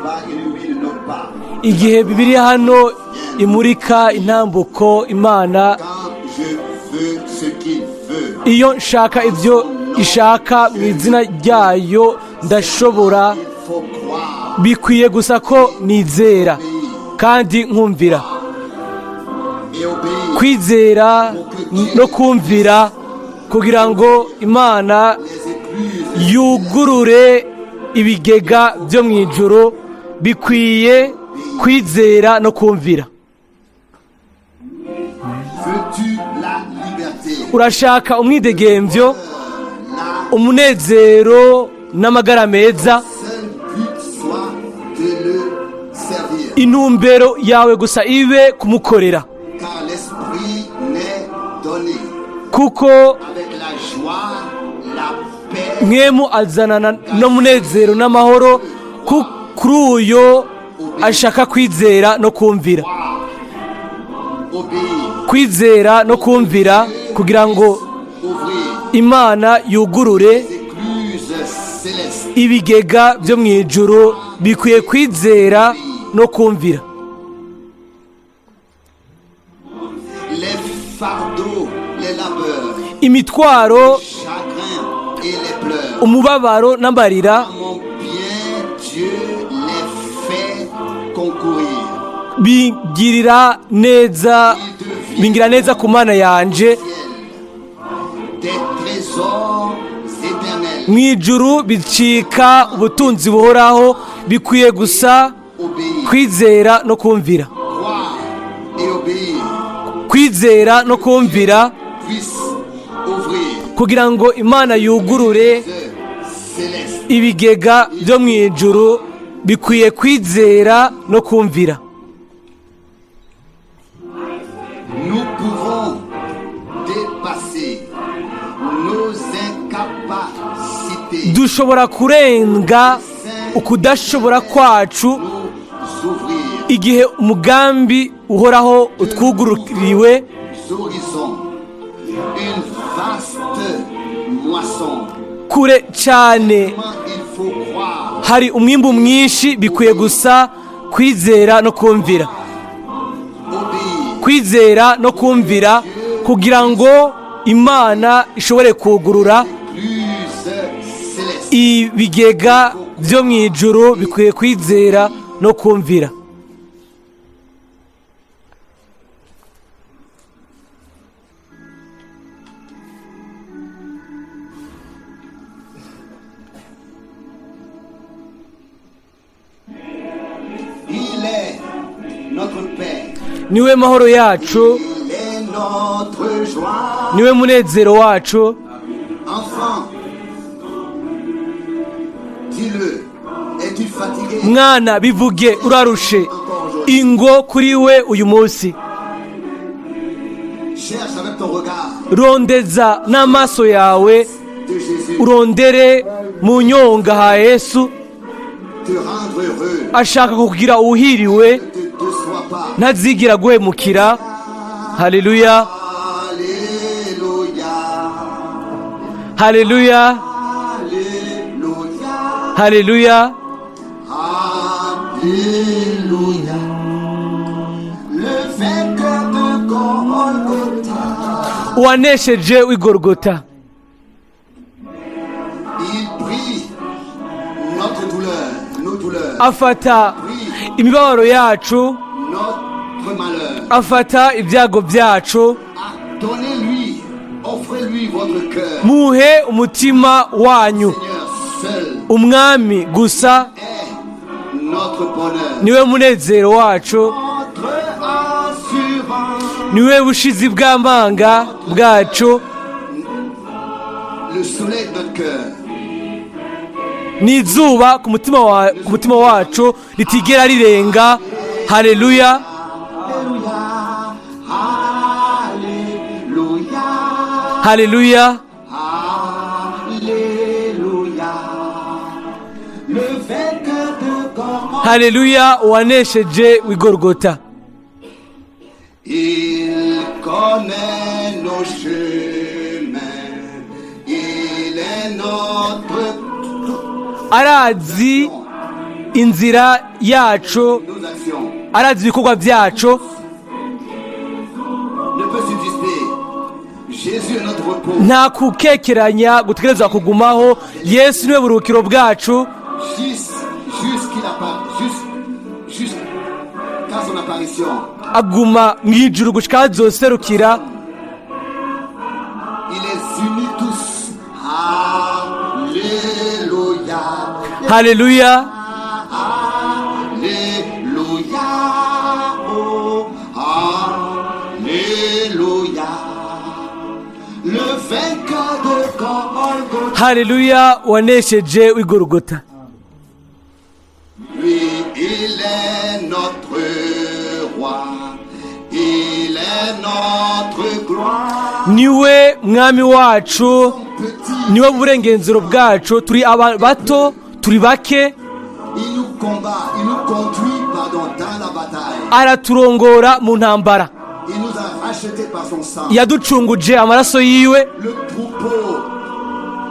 ici-bas illumine nos pas. Igihe Bibiliya hano imurika intambuko Imana. Quand je veux ce qu'il veut, Iyo nshaka ibyo ishaka mu izina ryayo, ndashobora. Il faut croire Bikwiye gusa ko nizera kandi nkumvira. Et obéir. Kwizera no kumvira kugira ngo Imana Les écluses yugurure ibigega byo mu ijuru, bikwiye kwizera no kumvira. Veux-tu la liberté, Urashaka umwidegembyo, la umunezero n'amagara meza? Seul but soit de le servir. Intumbero yawe gusa ibe kumukorera. Car l'esprit n'est donné Kuko avec la joie, la paix, Mpwemu azanana n'umunezero n'amahoro kuri uyo ashaka kwizera no kumvira. Obéir, Kwizera no kumvira kugira ngo ouvrir Imana yugurure les écluses célestes. ibigega byo mu ijuru, bikwiye kwizera no kumvira. Les fardeaux, les labeurs, Imitwaro, chagrin et les pleurs. umubabaro n'amarira, Mon bien Dieu les fait concourir. Bigirira neza, bingira neza ku Mana yanje. Ciel, des trésors éternels. Mu ijuru bicika ubutunzi buhoraho. Bikwiye gusa Obéir, kwizera no kumvira. Croire et obéir. Kwizera no kumvira Puisse ouvrir kugira ngo Imana yugurure célestes. ibigega byo mu ijuru, bikwiye kwizera no kumvira. Nous pouvons dépasser nos incapacités, Dushobora kurenga ukudashobora kwacu nous ouvrir igihe umugambi uhoraho utwugururiwe. Horizons, une vaste moisson. Kure cyane Comment il faut croire, hari umwimbu mwinshi. Bikwiye gusa kwizera no kumvira. Obéir, Kwizera no kumvira kugira ngo Imana ishobore kugurura plus céleste. ibigega byo mu ijuru, bikwiye kwizera no kumvira. Il est notre paix. Niwe mahoro yacu. Il est notre joie. Niwe munezero wacu. Enfant, dis-le, es-tu fatigué? Mwana, bivuge, urarushe? Ingo kuri we uyu munsi. Cherche avec ton regard Rondeza n'amaso yawe, de Jésus urondere mu nyonga ha Yesu. Te rendre heureux. Ashaka kukugira uhiriwe. Ne te déçois pas. Ntazigira guhemukira. Haleluya! Alléluia. Haleluya! Alléluia. Haleluya! Alléluia. Le vainqueur de Golgotha. Uwanesheje w'Igorogota. Il prit notre douleur, nos douleurs, Afata imibabaro yacu, notre malheur. afata ibyago byacu. Ah, donnez-lui, offrez-lui votre cœur. Muhe umutima wanyu. Seigneur seul Umwami gusa est notre bonheur. niwe munezero wacu. Notre assurance. Niwe bushizi bw'amanga bwacu. Le soleil de notre cœur. Ni izuba ku mutima wacu ritigera rirenga. Haleluya! Alléluia. Haleluya! Alléluia. Le vainqueur de Golgotha. Haleluya, uwanesheje w'Igorogota. Il connaît nos chemins. Il est notre Arazi inzira yacu, nos actions. Arazi ibikorwa byacu. Ne peut subsister. Jésus est notre repos. Nta kukekeranya gutegerezwa kugumaho. Yesu niwe buruhukiro bwacu. Jusqu'à son apparition. Aguma mu ijuru gushika aho azoserukira. Il les unit tous. Alléluia. Haleluya. Alléluia. Oh, Alléluia. Le vainqueur de Golgotha. Haleluya, wanesheje w'Igorogota. Lui, il est notre roi. Il est notre gloire. Niwe mwami wacu. Petit, Niwe burenganzira bwacu. Turi aba bato, turi bake. Il nous combat, il nous conduit, pardon, dans la bataille. Araturongora mu ntambara. Il nous a rachetés par son sang. Yaducunguje amaraso yiwe. Le troupeau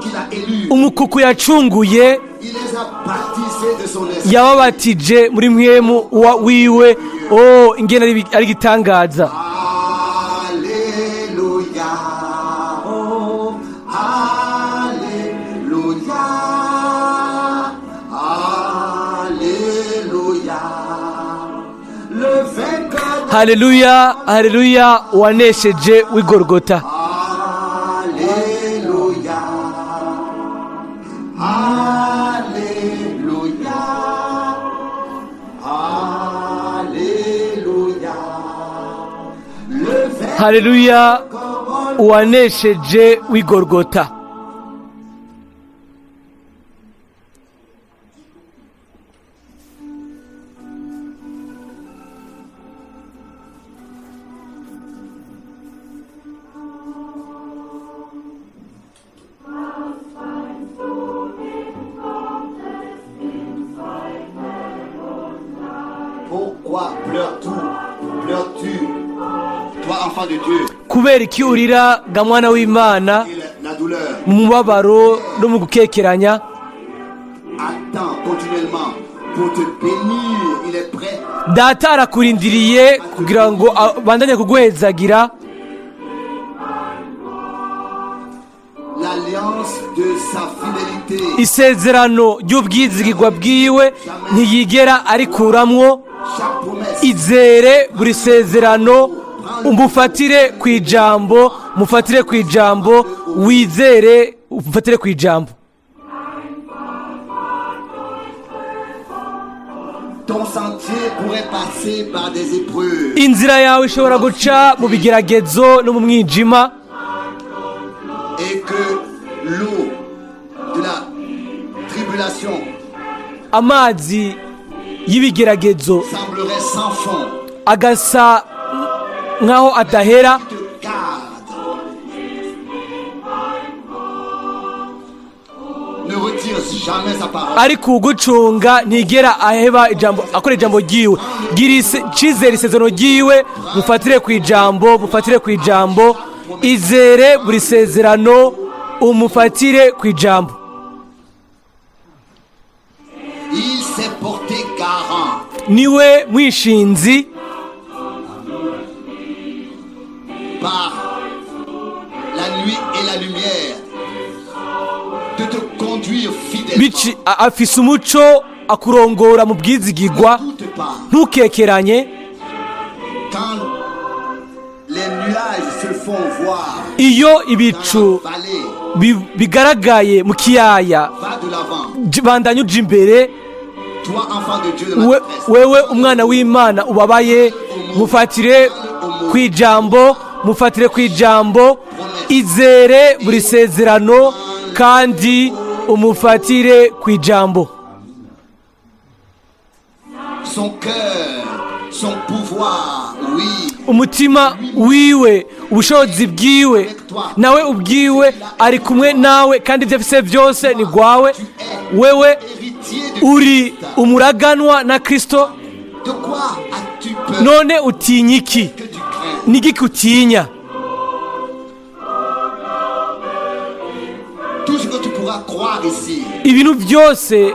qu'il a élu, Umukuku yacunguye, il les a baptisés de son esprit. Yababatije muri mpwemu wiwe. O, ingene ari igitangaza! Alléluia. Oh, Alléluia. Alléluia. Le vainqueur. Haleluya, haleluya, wanesheje w'Igorogota. Alléluia. Alléluia. Alléluia. Le vainqueur. Haleluya, uwanesheje w'Igorogota. Pourquoi pleures-tu? Pleures-tu, toi enfant de Dieu, Kubera iki urira ga mwana w'Imana, et la douleur mu mubabaro no mu gukekeranya? Attends continuellement pour te bénir. Il est prêt. Data arakurindiriye kugira ngo abandanye kuguhezagira. L'alliance de sa fidélité. Isezerano ry'ubwizigirwa bwiwe ntiyigera arikuramwo. Chaque promesse. Izere buri sezerano, umufatire ku ijambo, mufatire ku ijambo, wizere, ufatire ku ijambo. Ton sentier pourrait passer par des épreuves. Inzira yawe ishobora guca mu bigeragezo no mu mwijima. Et que l'eau de la tribulation Amazi y'ibigeragezo semblerait sans fond. Agasa nk'aho adahera. Te garde. Ne retire jamais sa parole. Ariko ugucunga ntigera aheba ijambo, akora ijambo ryiwe. Gira cizere isezerano ryiwe, mufatire ku ijambo, mufatire ku ijambo, izere buri sezerano, umufatire ku ijambo. Il s'est porté garant Niwe mwishinzi par la nuit et la lumière de te conduire fidèlement. Bici afise umuco akurongora mu bwizigigwa. Ne doute pas. Ntukekeranye. Quand les nuages se font voir Iyo dans ibicu la vallée, bigaragaye mu kiyaya, va de l'avant. Bandanya uja imbere. Toi, enfant de Dieu de la détresse, Wewe umwana w'Imana ubabaye, mufatire ku ijambo, mufatire ku ijambo, izere buri sezerano kandi umufatire ku ijambo. Son cœur, son pouvoir, oui, Umutima wiwe, ubushobozi bwiwe, nawe ubwiwe ari kumwe nawe, kandi ibyo afise byose ni gwawe wewe. Héritier de Uri Christ. umuraganwa na Kristo. De quoi as-tu peur? None utinya iki? Que tu crains? Nigiki utinya? Tout ce que tu pourras croire ici Ibintu byose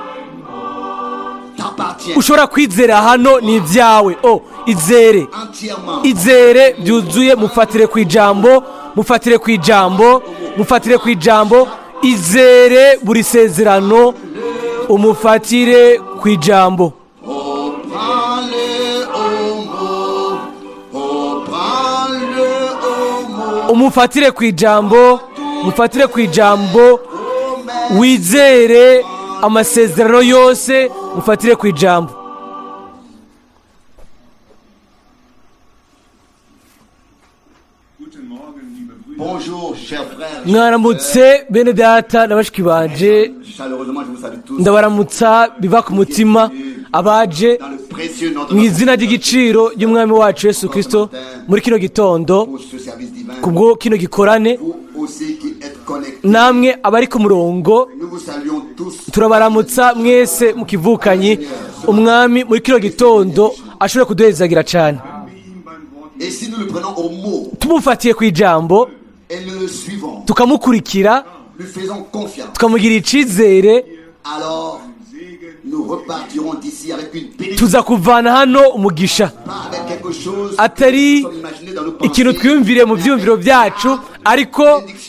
t'appartient. appartient Ushobora kwizera hano ni ibyawe. O izere, entièrement. Izere byuzuye, mufatire ku ijambo, mufatire ku ijambo, mufatire ku ijambo. Izere buri sezerano, umufatire ku ijambo. Oh, prends-le au mot. Oh, prends-le au mot. Umufatire ku ijambo, mufatire ku ijambo, wizere amasezerano yose, mufatire ku ijambo. Guten Morgen, liebe Brüder. Bonjour, chers frères. Mwaramutse bene data na bashiki banje. Chaleureusement, je vous salue tous. Ndabaramutsa biva ku mutima abaje Dans le précieux nom de mu notre izina ry'igiciro ry'umwami wacu Yesu Kirisito muri kino gitondo pour ce service divin. kubwo kino gikorane. Vous aussi qui êtes connectés. Namwe abari ku murongo, Nous vous saluons tous. turabaramutsa mwese mu kivukanyi. Umwami muri kino gitondo ashobora kuduhezagira cyane. Ihm beim Wort Et si nous le prenons au mot Tumufatiye ku ijambo, et nous le suivons, tukamukurikira, lui faisons confiance, tukamugirira icyizere, alors Segen nous repartirons d'ici avec une bénédiction, tuza kuvana hano umugisha, pas avec quelque chose atari que nous sommes imaginés dans nos ikintu pensées, twiyumviriye mu byiyumviro byacu, ariko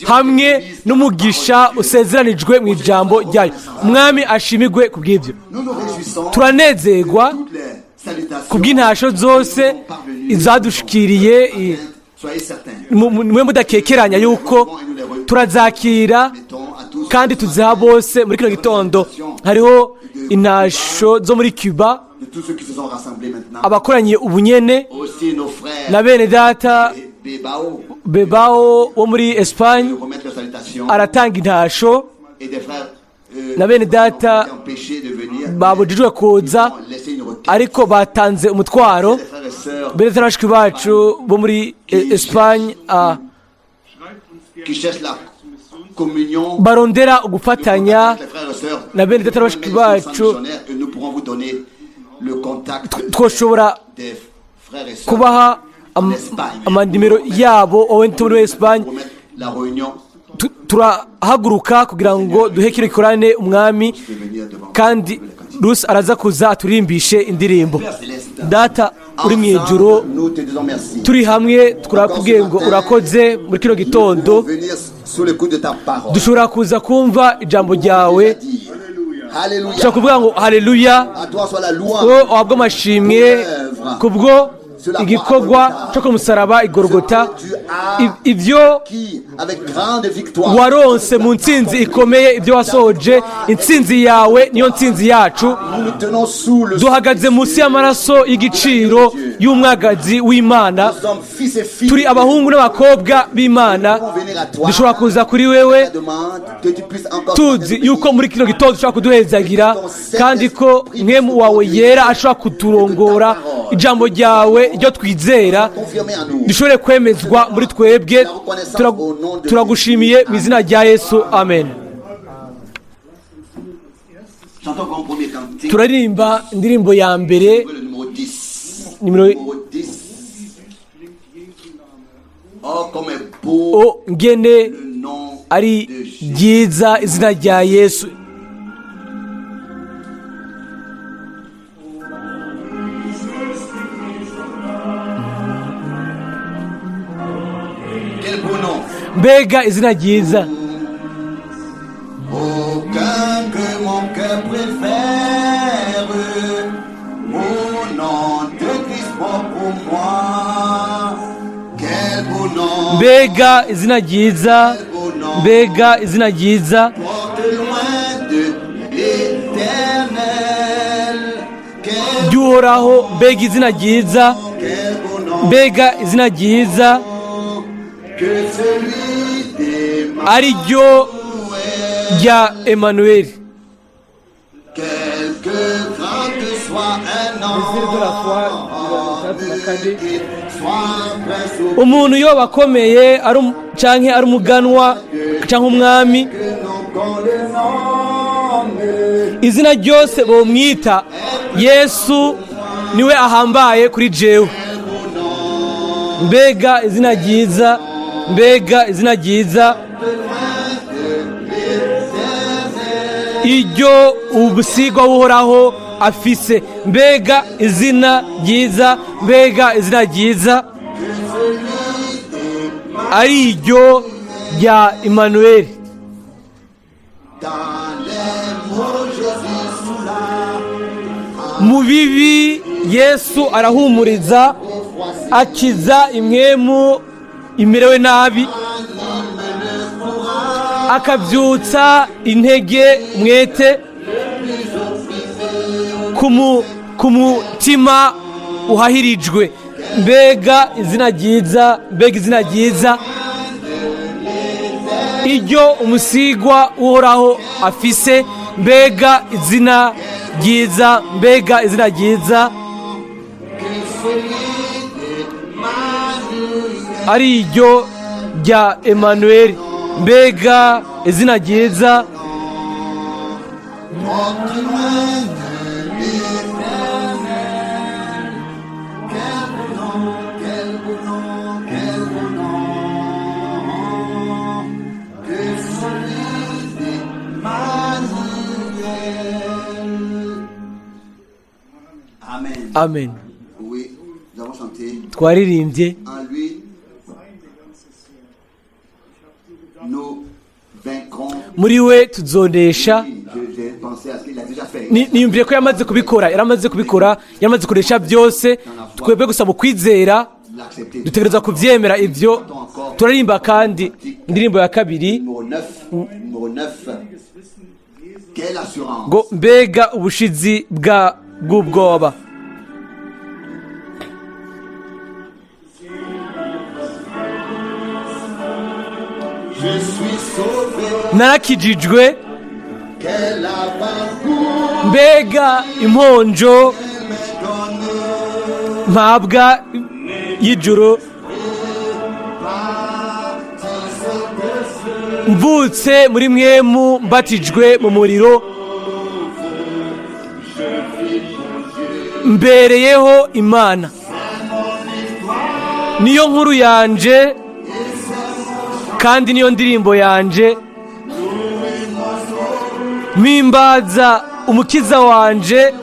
hamwe n'umugisha usezeranijwe mu ijambo ryayo. Umwami ashimigwe ku bw'ibyo. Nous nous réjouissons Turanezerwa de toutes les salutations ku bw'intasho zose qui nous sont parvenues. izadushikiriye. Soyez certains. Mwe mudakekeranya yuko turazakira Mettons à tous kandi tuziha bose. Muri kino gitondo hariho intasho zo muri Cuba, de tous ceux qui se sont rassemblés maintenant, abakoranye ubunyene, aussi nos frères na bene data et Bebao Bebao wo muri Espagne remettre leurs salutations aratanga intasho, et des frères na bene data qui ont été empêchés de venir, babujijwe kuza, ils ont laissé une requête. Ariko batanze umutwaro. Des frères et sœurs Bene data na bashiki bacu bo muri Espagne, schreibt uns gerne qui cherchent la communion barondera ugufatanya avec les frères et sœurs na bene data na bashiki bacu, missionnaires, et nous pourrons vous donner le contact twoshobora des frères et sœurs kubaha amanimero yabo wowe muri Espagne. pour mettre la réunion Turahaguruka kugira ngo duhe kino gikorane umwami, de venir devant kandi Rusi araza kuza aturimbishe indirimbo. Père Céleste, Data uri mu ijuru, ensemble, nous te disons merci. turi hamwe turakubwiye ngo urakoze. Muri kino Nous gitondo pouvons venir sous le coup de ta parole. dushobora kuza kumva ijambo ryawe. Alléluia. Dushobora kuvuga ngo haleluya. À toi soit la louange. Wowe uhabwe amashimwe kubwo igikorwa cyo ku musaraba igorogota, ibyo Qui, avec grande victoire, waronse mu ntsinzi ikomeye, ibyo wasohoje. Intsinzi yawe niyo ntsinzi yacu. Nous nous tenons sous le Duhagaze munsi y'amaraso y'igiciro y'umwagazi w'Imana. Nous sommes fils et filles. Turi abahungu n'abakobwa b'Imana. Dushobora kuza kuri wewe La demande que tu puisses encore tuzi yuko muri kino gitondo ushobora kuduhezagira, kandi ko mwemu wawe yera ashobora kuturongora, ijambo ryawe ryo twizera confirmer à nous. dushobore kwemezwa muri twebwe. Turagushimiye mu izina rya Yesu, amen. Chantons comme premier cantique. Turaririmba indirimbo ya mbere, Le numéro 10. Numéro Numéro 10. Oh, comme est beau O ngene le nom ari de Jésus. ryiza izina rya Yesu. Quel beau nom. Mbega izina ryiza! Aucun que mon cœur préfère, au nom de Christ mort pour moi. Quel beau nom, Mbega izina ryiza! Quel beau nom, Mbega izina ryiza! porte loin de l'éternel. Quel, Ry'uhoraho, mbega izina ryiza! quel beau nom, Mbega izina ryiza que celui des ari ryo rya Emanuweli! Quelque grand que soit un de la foi, homme, qu'il soit prince ou Umuntu yoba akomeye ari canke ari umuganwa canke umwami, que nous qu'on le nomme, izina ryose bomwita, Yesu niwe ahambaye kuri jewe. Mbega izina ryiza! Mbega izina ryiza iryo ubusigwa buhoraho afise. Mbega izina ryiza, mbega izina ryiza ari iryo rya Imanuweli. Dans les maux, Jésus soulage. Mu bibi Yesu arahumuriza, akiza impwemu imerewe nabi, akabyutsa intege mwete ku mutima uhahirijwe. Mbega izina ryiza, mbega izina ryiza iryo umusigwa uhoraho afise. Mbega izina ryiza, mbega izina ryiza ari iryo rya Emmanuel. Mbega izina ryiza Porte loin de l'Éternel. Quel beau nom, quel beau nom, quel beau nom que celui d'Emmanuel. Amen. Amen. Oui, nous avons chanté Twaririmbye en lui. Nous vaincrons. Muri we tuzonesha. Oui, j'ai pensé à ce qu'il a déjà fait. Niyumviye ko yamaze kubikora, yaramaze kubikora, yaramaze kuresha byose. Twebwe gusa mu kwizera L'accepter. dutegereza kubyemera ibyo. Turarimba kandi indirimbo ya kabiri Numéro 9. Numéro 9. Quelle assurance. ngo mbega ubushizi bwa bw'ubwoba. Je suis sauvé. Narakijijwe. Quel avant-goût Mbega imponjo m'est donné. mpabwa y'ijuru. Mvutse muri mwemu, mbatijwe mu muriro, mbereyeho Imana. Niyo nkuru yanje kandi niyo ndirimbo yanje. Mpimbaza umukiza wanje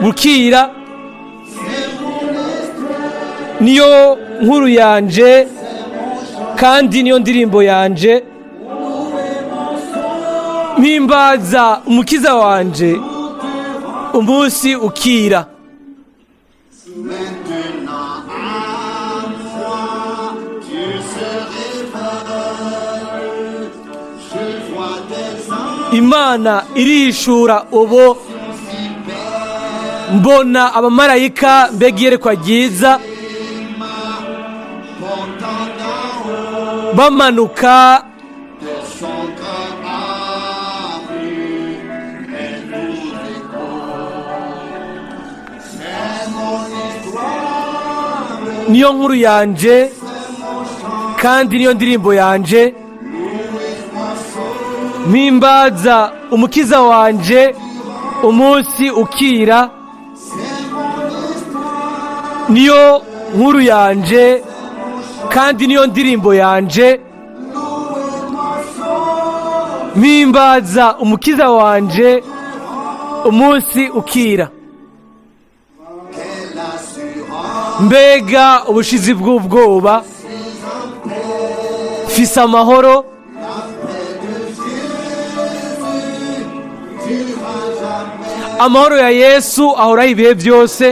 bukira. Niyo nkuru yanje kandi niyo ndirimbo yanje. Mpimbaza umukiza wanje umunsi ukira. Maintenant à moi, Dieu se révèle. Je vois des anges Imana irishura ubu, mbona abamarayika. Mbega iyerekwa ryiza! Portant d'en haut Bamanuka de son grand amour et nous écho. C'est mon histoire, Niyo nkuru yanje kandi niyo ndirimbo yanje. Mpimbaza umukiza wanje umunsi ukira. Niyo nkuru yanje kandi niyo ndirimbo yanje. Mpimbaza umukiza wanje umunsi ukira. Quelle assurance. Mbega ubushizi bw'ubwoba! Mfise amahoro. Amahoro ya Yesu ahoraho ibihe byose.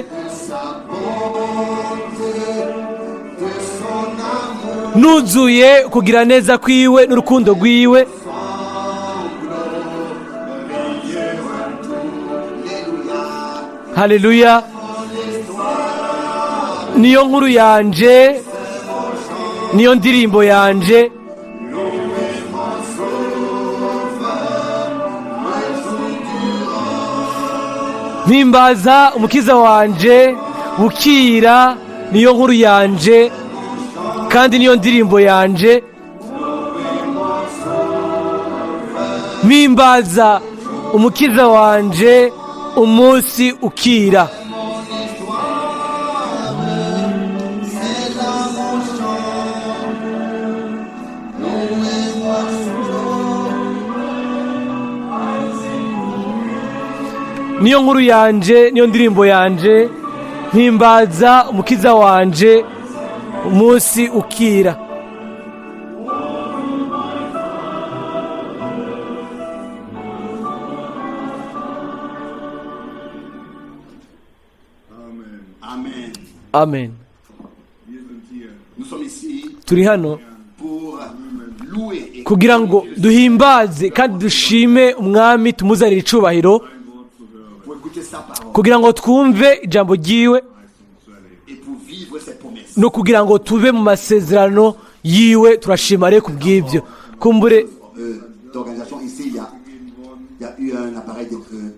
Nuzuye kugira neza kwiwe n'urukundo rwiwe. Haleluya! Niyo nkuru yanje, niyo ndirimbo yanje. Mpimbaza umukiza wanje bukira. Niyo nkuru yanje kandi niyo ndirimbo yanje. Mpimbaza umukiza wanje umunsi ukira. Niyo nkuru yanje, niyo ndirimbo yanje, mpimbaza umukiza wanje umunsi ukira. Amen. Amen. Amen. Wir sind hier, Nous sommes ici Turi hano pour louer et kugira ngo duhimbaze kandi dushime umwami, tumuzanire icubahiro, ein Wort zu hören, pour écouter sa parole kugira ngo twumve ijambo ryiwe zu erleben. et pour vivre ses promesses. no kugira ngo tube mu masezerano yiwe. Turashima rero kubw'ibyo kumbure. D'organisation ici, il y a eu un appareil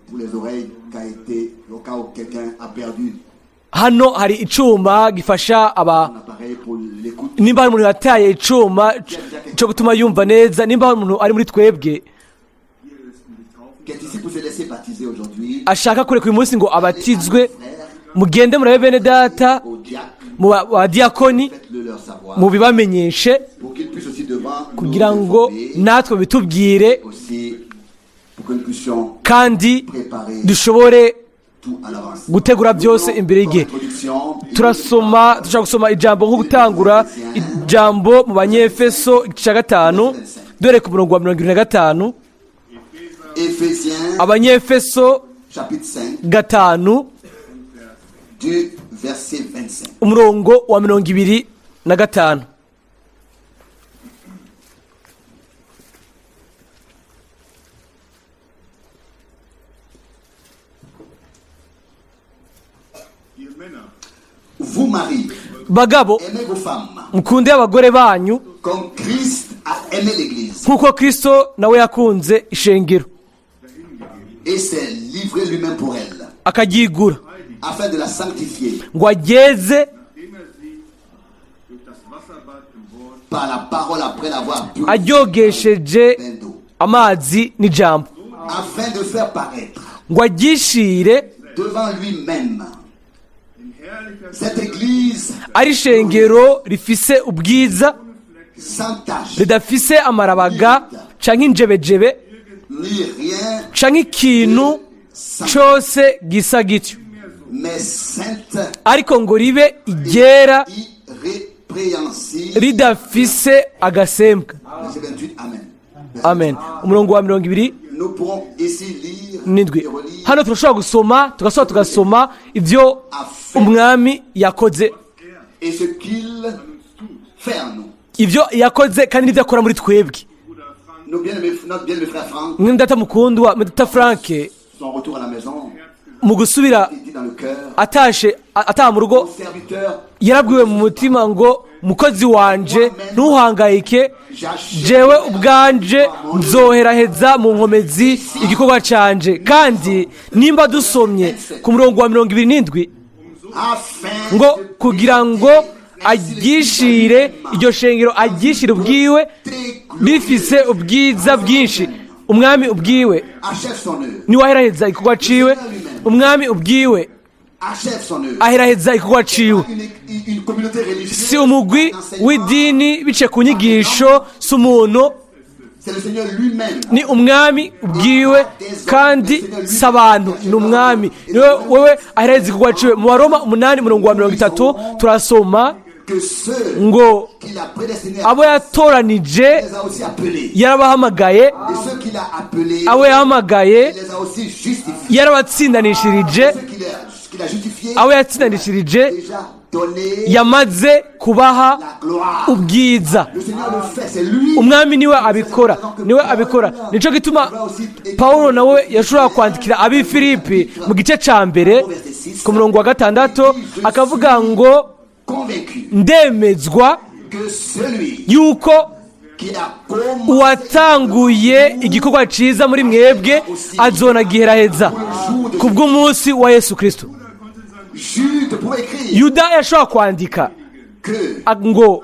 pour les oreilles qui a été, au cas où quelqu'un a perdu Hano hari icuma gifasha aba un appareil pour l'écoute. nimba hari umuntu yataye icuma cyo gutuma yumva neza, nimba hari umuntu ari muri twebwe Hier ist um dich taufen Qui est ici pour se laisser baptiser aujourd'hui. ashaka kureka uyu munsi ngo abatizwe, mugende murabe bene data Au diacre, mu badiyakoni, faites-le leur savoir. mubibamenyeshe Pour qu'ils puissent aussi devant nous kugira ngo informer, natwe bitubwire aussi pour que nous puissions kandi préparer dushobore tout à l'avance. gutegura byose imbere y'igihe. Introduction. Turasoma, dushobora gusoma ijambo nko gutangura ijambo mu Banyefeso igice cya 5, dore ku murongo wa 75. Éphésiens Abanyefeso chapitre 5 5 du verset 25. umurongo wa 25. Ihr Männer, Vous maris, Bagabo, aimez vos femmes mukunde abagore banyu comme Christ a aimé l'Église nk'uko Kristo nawe yakunze ishengero et s'est livré lui-même pour elle akaryigura afin de la sanctifier ngo ageze nachdem sie durch das Wasserbad im Wort par la parole après l'avoir purifiée aryogesheje d'un d'eau, amazi n'ijambo, afin de faire paraître ngo aryishire devant lui-même in herrlicher cette Église ari ishengero rifise ubwiza, sans tache ridafise amarabaga canke injebejebe ni rien canke ikintu sans, cose gisa gityo, mais sainte ariko ngo ribe iryera irrépréhensible. ridafise agasembwa. Verset 28, amen. Amen. Umurongo wa mirongo ibiri Nous pourrons ici lire n'indwi. et relire Hano turashobora gusoma, tugasoma, tugasoma ibyo umwami yakoze, et ce qu'il fait en nous. ibyo yakoze kandi n'ibyo akora muri twebwe. Bruder Frank Nos bien-aimés- notre bien-aimé frère Franck, Mwene data mukundwa, mwene data Frank, son retour à la maison, mu gusubira il dit dans le cœur, atashe ataha mu rugo, mon serviteur, yarabwiwe mu mutima ngo: "Mukozi wanje, ntuhangayike, jewe ubwanje nzoheraheza mu nkomezi igikorwa canje." Kandi nimba dusomye ku murongo wa 27, afin ngo kugira ngo aryishire iryo shengero, aryishire ubwiwe rifise ubwiza bwinshi. Umwami ubwiwe achève son œuvre, niwe aheraheza igikorwa ciwe. Umwami ubwiwe achève son œuvre. aheraheza igikorwa ciwe. Une communauté religieuse, Si umugwi un enseignement, w'idini biciye ku nyigisho, si umuntu, c'est le Seigneur lui-même. ni umwami ubwiwe, kandi si abantu, ni umwami niwe wewe ahereza igikorwa ciwe. Mu Baroma 8 umurongo wa 30 turasoma Que ceux ngo qu'il a prédestinés, abo yatoranije il les a aussi appelés. yarabahamagaye, Et ceux qu'il a appelés, abo yahamagaye il les a aussi justifiés. yarabatsindanishirije, Ceux qu'il a justifiés, abo yatsindanishirije déjà donné yamaze kubaha la gloire. ubwiza. Le Seigneur le fait, c'est lui. Umwami niwe abikora, niwe abikora. Nicyo gituma Pawulo nawe yashobora kwandikira ab'i Filipi mu gice cya 1 ku murongo wa 6, akavuga ngo: Convaincu "Ndemezwa que celui yuko qui a commencé uwatanguye igikorwa cyiza muri mwebwe azonagiheraheza ku bw'umunsi wa Yesu Kirisito." Jude pour écrire Yuda yashobora kwandika que ngo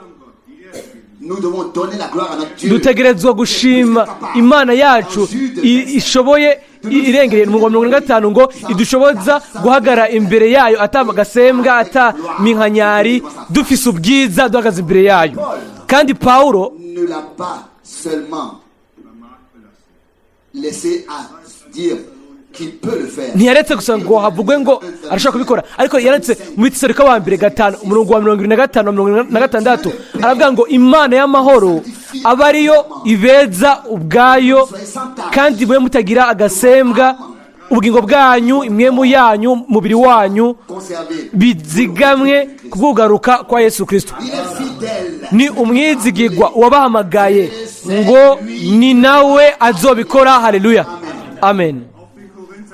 nous devons donner la gloire à notre Dieu. dutegerezwa gushima Imana yacu ishoboye irengereye, mu 55 ngo idushoboza guhagarara imbere yayo ata agasembwa, ata minkanyari, dufise ubwiza, duhagaze imbere yayo. Kandi Pawulo Ne l'a pas seulement laissé à dire qu'il peut le faire. Ntiyaretse gusa ngo havugwe ngo arashobora kubikora, ariko yaretse mu Bitesalonike wa mbere 5, umurongo wa 75 na 76, aravuga ngo Imana y'amahoro aba ariyo ibeza ubwayo, kandi mube mutagira agasembwa, ubugingo bwanyu, impwemu yanyu, umubiri wanyu Conservé. bizigamwe kubwugaruka kwa Yesu Kirisito. Il est fidèle. Ni umwizigirwa wabahamagaye, ngo ni nawe azobikora. Haleluya, amen.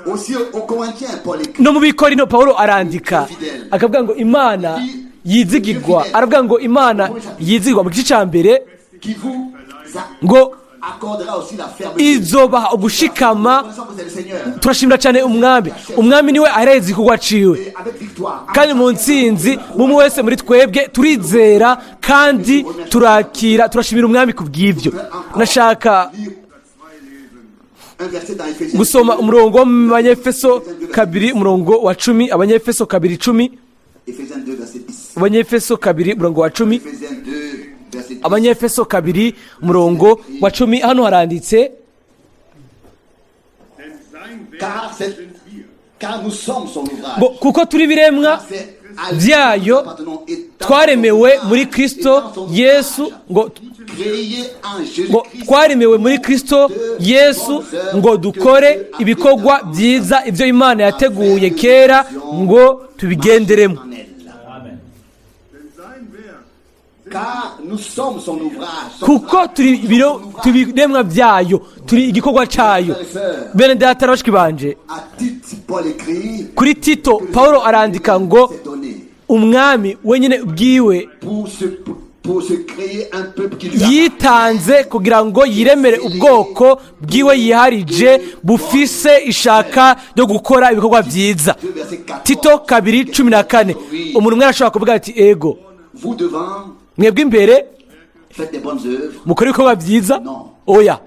Aussi aux Corinthiens, Paul écrit. No mu Bikorino Paulo arandika akavuga ngo Imana yizigirwa, aravuga ngo Imana yizigirwa mu gice cya mbere Qui vous a- ngo accordera aussi la fermeté. izobaha ugushikama. Reconnaissons que c'est le Seigneur. Turashimira cyane Umwami. Umwami niwe ahereza igikorwa ciwe. Et avec victoire. Kandi mu ntsinzi, mumwe wese muri twebwe turizera kandi turakira, turashimira Umwami ku bw'ibyo. Nashaka Un verset dans Éphésiens. gusoma umurongo wo mu Banyefeso 2, umurongo wa 10. Abanyefeso 2, 10. Éphésiens 2, verset 10. Abanyefeso 2, umurongo wa 10. Éphésiens 2, verset 10. Abanyefeso 2, umurongo wa 10, hano haranditse: Denn sein Werk Car nous sommes son ouvrage. Ngo kuko turi ibiremwa C'est à lui byayo, que nous appartenons et dans twaremewe son muri ouvrage, Kristo et dans son Yesu, ouvrage, ngo créé en ngo Jésus-Christ, twaremewe muri Kristo Yesu ngo dukore ibikorwa byiza, ibyo Imana yateguye kera ngo tubigenderemo. En elle. Denn sein Werk Car nous sommes son ouvrage. Son Kuko turi ibiro, turi ibiremwa byayo, turi igikorwa cyayo. Bene data na bashiki banje, À Tite, Paul écrit kuri Tito Paulo arandika ngo s'est donné Umwami wenyine ubwiwe pour se créer un peuple qui lui appartient. yitanze kugira ngo yiremere ubwoko bwiwe yiharije, bufise ishaka ryo gukora ibikorwa byiza. 2, verset 14. Tito 2, 14. Umuntu umwe arashobora kuvuga ati: "Ego, Vous devant, mwebwe imbere faites des bonnes œuvres. mukore ibikorwa byiza." Oya.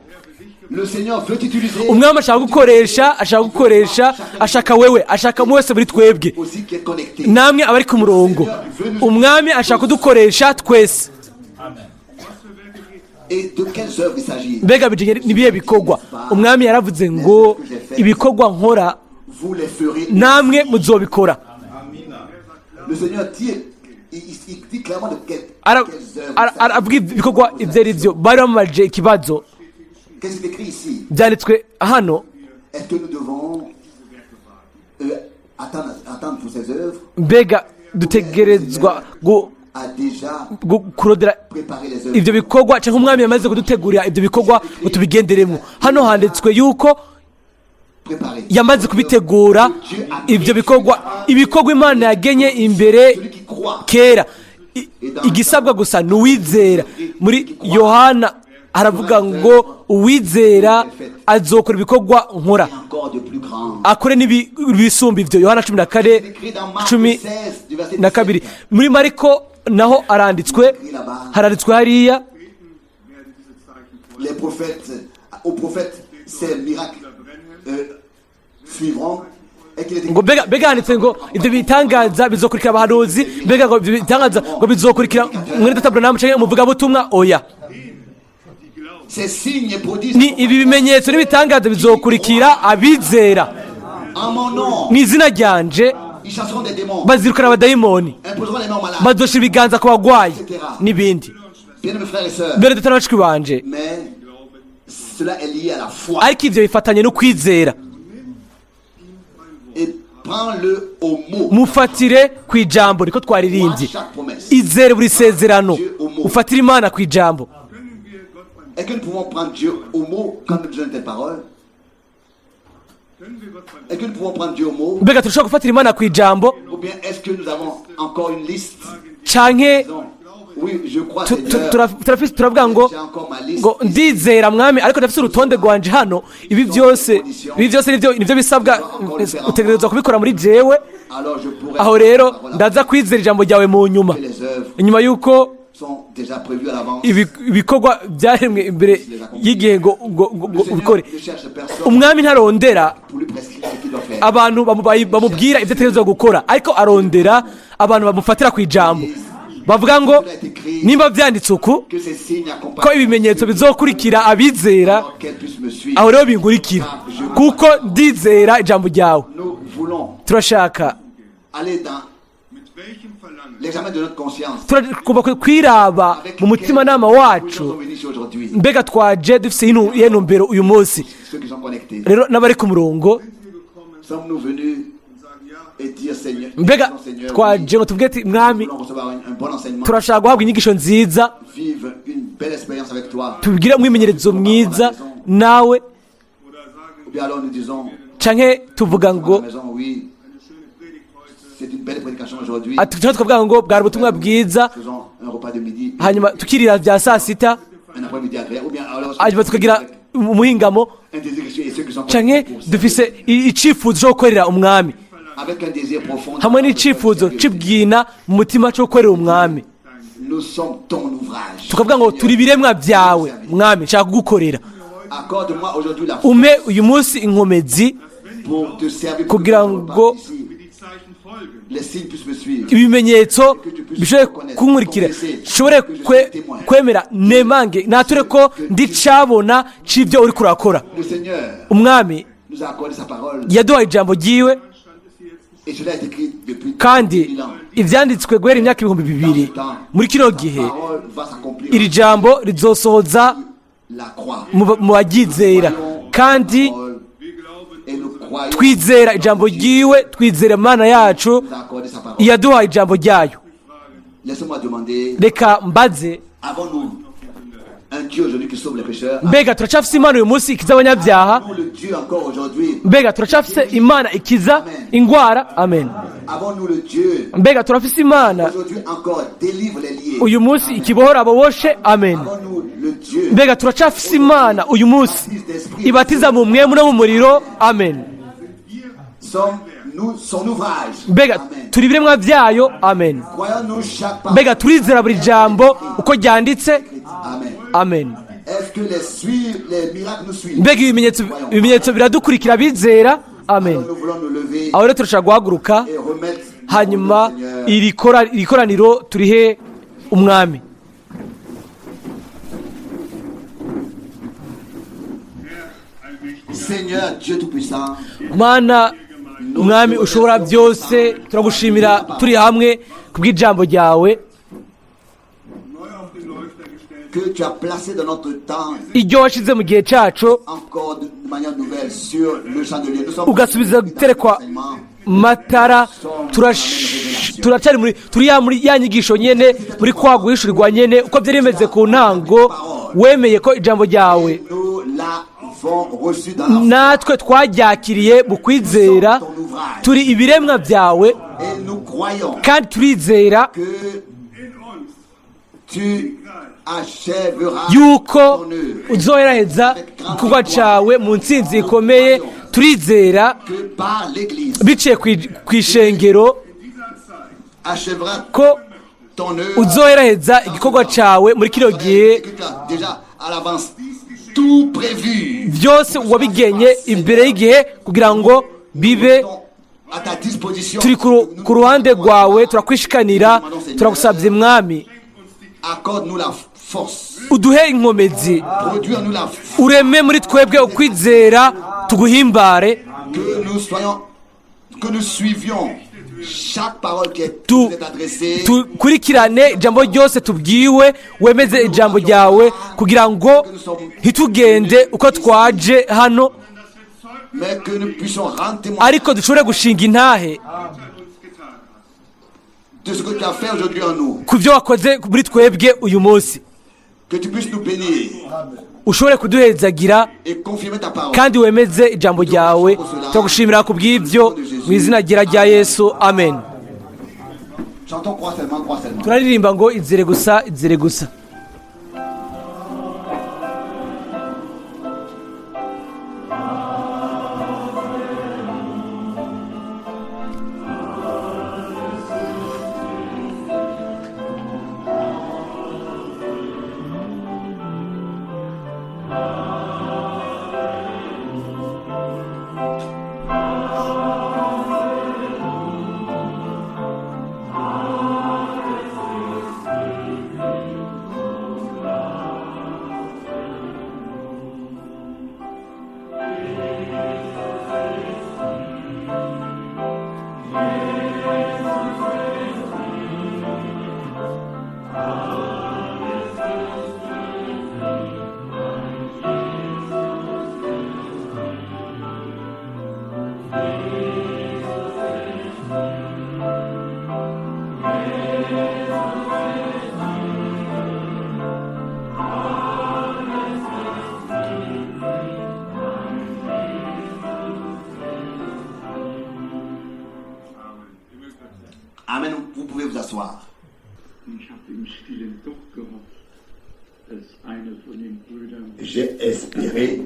Le Seigneur veut t'utiliser. Umwami ashaka gukoresha, ashaka gukoresha, ashaka wewe, ashaka umwe wese muri twebwe, Aussi qui est connecté. namwe abari ku murongo. Umwami ashaka kudukoresha twese. Et de quelles œuvres il s'agit? Mbega bijanye n'ibihe bikorwa? Umwami yaravuze ngo ibikorwa nkora, Vous les ferez. namwe muzobikora. Le Seigneur dit, il dit clairement de quelles œuvres il s'agit. Aravuga ibikorwa ibyo ari byo. Bari bamubajije ikibazo. Qu'est-ce qui est écrit ici? Byanditswe hano. Est-ce que nous devons attendre pour ces œuvres? Mbega dutegerezwa A déjà kurondera préparé les œuvres. ibyo bikorwa, cyangwa Umwami yamaze kudutegurira ibyo bikorwa ngo tubigenderemo? Hano handitswe yuko Préparé. yamaze kubitegura ibyo bikorwa, ibikorwa Imana yagenye imbere Celui qui croit kera. Igisabwa gusa ni uwizera. Muri Yohana aravuga ngo uwizera azokora ibikorwa nkora, et encore de plus grand. akore n'ibisumba ibyo. Yohana 14, Écrit dans Marc cumi 16, du verset na 17. kabiri. Muri Mariko naho aranditswe, haranditswe hariya. Werden diese Zeichen folgen. Les prophètes, aux prophètes, ces miracles suivront. Et qu'il est écrit Ngo mbega handitse ngo ibyo bitangaza bizokurikira abahanuzi. Mbega ngo ibyo bitangaza ngo bizokurikira mwene data Branham canke umuvugabutumwa? Oya. Ces signes et prodiges Ni ibi bimenyetso n'ibitangaza bizokurikira abizera. En mon nom, Mu izina ryanje ils chasseront des démons, bazirukana abadayimoni, imposeront les mains aux malades. bazoshira ibiganza ku bagwayi, n'ibindi. Bien, mes frères et sœurs, Mbere data na bashiki banje, mais cela est lié à la foi. ariko ibyo bifatanye no kwizera. Et prends-le au mot. Mufatire ku ijambo, niko twaririmbye. Chaque promesse. Izere buri sezerano, ufatire Imana ku ijambo. Können wir Gott beim Est-ce que nous pouvons prendre Dieu au mot quand nous disons une telle parole? Können wir Gott beim Est-ce que nous pouvons prendre Dieu au mot? Mbega turashobora gufatira Imana ku ijambo? Ou bien est-ce que nous avons encore une liste? Canke Non. Oui, je crois, Seigneur. turavuga ngo J'ai encore ma liste. ngo ndizera Mwami, ariko ndafise urutonde rwanje hano, ibi byose nivyo bisabwa, utegerezwa kubikora muri jewe. Alors je pourrais. Aho rero ndaza kwizera ijambo ryawe mu nyuma, Que les œuvres inyuma y'uko sont déjà prévues à l'avance. ibikorwa byaremwe imbere y'igihe ngo Le Seigneur ubikore. ne cherche personne Umwami ntarondera pour lui prescrire ce qu'il doit faire. abantu bamubwira ibyo ategerezwa gukora, ariko arondera abantu bamufatira ku ijambo, Bavuga ngo Cela est écrit nimba byanditse uku, que ces signes ko accompagnent ibimenyetso bizokurikira abizera, alors qu'elles puissent me suivre. aho rero binkurikira kuko ndizera ijambo ryawe. Nous voulons Turashaka aller dans Mit welchem Verlangen l'examen de notre conscience. Turagomba kwiraba Avec mu mutimanama wacu. Nous sommes venus ici aujourd'hui. Mbega twaje dufise iyihe ntumbero uyu munsi? Ceux qui sont connectés. Rero n'abari ku murongo, Sommes-nous venus und sagen, ja, et dire Seigneur, mbega disons, Seigneur, oui, twaje ngo tuvuge ati mwami, nous voulons recevoir un bon enseignement, turashaka guhabwa inyigisho nziza, vivre une belle expérience avec toi. tubwire umwimenyerezo mwiza nawe, oder sagen, Ou bien alors nous disons, canke tuvuga à ngo la maison, oui, eine schöne Predigt heute, c'est une belle prédication aujourd'hui. ati canke tukavuga ngo bwari ubutumwa bwiza, Faisons un repas de midi, hanyuma tukirira bya saa sita, un après-midi agréable, ou bien alors hanyuma tukagira umuhingamo, un désir et ceux qui sont canke connectés pour servir. dufise icifuzo cyo gukorera umwami, Avec un désir profond hamwe n'icifuzo c'ibwina mu mutima cyo gukorera umwami, Nous sommes ton ouvrage. tukavuga ngo turi ibiremwa byawe mwami, nshaka kugukorera. Accorde-moi aujourd'hui la Umpe uyu munsi inkomezi pour te servir pour kugira que je ngo reparte ici. mir die Zeichen folgen. Les signes puissent me suivre. ibimenyetso bishobore kunkurikira, nshobore kwemera nemange nature ko ndi cabona c'ibyo uriko urakora. Le Seigneur Umwami nous a accordé sa parole yaduhaye ijambo ryiwe, et cela est écrit depuis kandi 2000 ans. ivyanditswe guhera imyaka 2000. Muri kino gihe La parole va s'accomplir. iri jambo rizosohoza La croix. mu baryizera, kandi Wir glauben Et nous croyons twizera ijambo ryiwe, twizera Imana yacu nous a accordé sa parole. yaduhaye ijambo ryayo. Laissez-moi demander, Reka mbaze, avons-nous un Dieu aujourd'hui qui sauve les pécheurs? mbega turacafise Imana uyu munsi ikiza abanyabyaha? Avons-nous le Dieu encore aujourd'hui? Mbega turacafise Imana ikiza ingwara? Amen. Avons-nous le Dieu Mbega turafise Imana aujourd'hui encore délivre les liés? uyu munsi ikibohora aboboshe? Amen. Avons-nous le Dieu Mbega turacafise Imana uyu munsi ibatiza mu mwemu no mu muriro? Amen. Sommes-nous son ouvrage? Mbega Amen. turi ibiremwa byayo? Amen. Croyons-nous chaque parole? Mbega turizera buri jambo uko ryanditse? Amen. Amen. Est-ce que les miracles nous suivent? Mbega ibimenyetso biradukurikira bizera? Amen. Alors nous voulons nous lever Aho rero turashobora guhaguruka, et remettre hanyuma au Seigneur. iri koraniro turihe umwami. Seigneur Dieu Tout-Puissant, Mana mwami ushobora byose, turagushimira turi hamwe kubw'ijambo ryawe neu auf den Leuchter gestellt, que tu as placé dans notre temps iryo washize mu gihe cyacu, encore de manière nouvelle sur le chandelier. Nous sommes ugasubiza guterekwa matara. Turacari muri turi ya muri ya nyigisho nyene, muri kwa guhishurirwa nyene uko byari bimeze ku ntango. Wemeye ko ijambo ryawe Nous l'avons reçu dans la foi natwe twaryakiriye mu kwizera. Turi ibiremwa byawe, et nous croyons kandi turizera que in uns tu achèveras yuko ton œuvre. uzoheraheza igikorwa cyawe mu ntsinzi ikomeye. Turizera Que par l'Église biciye ku ishengero dieser Zeit achèvera ko ton œuvre. uzoheraheza igikorwa cyawe muri kino gihe. Et que tu as déjà à l'avance tout prévu. Byose wabigenye imbere y'igihe kugira ngo bibe. À ta disposition. Turi ku ruhande rwawe, turakwishikanira, turagusabye mwami, Accorde-nous la force. uduhe inkomezi, Produire-nous la foi. ureme muri twebwe ukwizera tuguhimbare, Que nous soyons, que nous suivions chaque parole qui est, nous est adressée. Tukurikirane ijambo ryose tubwiwe, wemeze ijambo ryawe kugira ngo ntitugende uko twaje hano, Mais que nous puissions rendre témoignage ariko dushobore gushinga intahe uns getan hast. de ce que tu as fait aujourd'hui en nous. ku byo wakoze muri twebwe uyu munsi. Que tu puisses nous bénir Ushobore kuduhezagira et confirmer ta parole. kandi wemeze ijambo ryawe. Turagushimira ku bw'ibyo mu izina ryera rya Yesu, amen. Chantons crois seulement, crois seulement. Turaririmba ngo izere gusa, izere gusa. Seigneur. Amen. Vous pouvez vous asseoir. Ich habe im Stillen doch gehofft, dass einer von den Brüdern J'ai espéré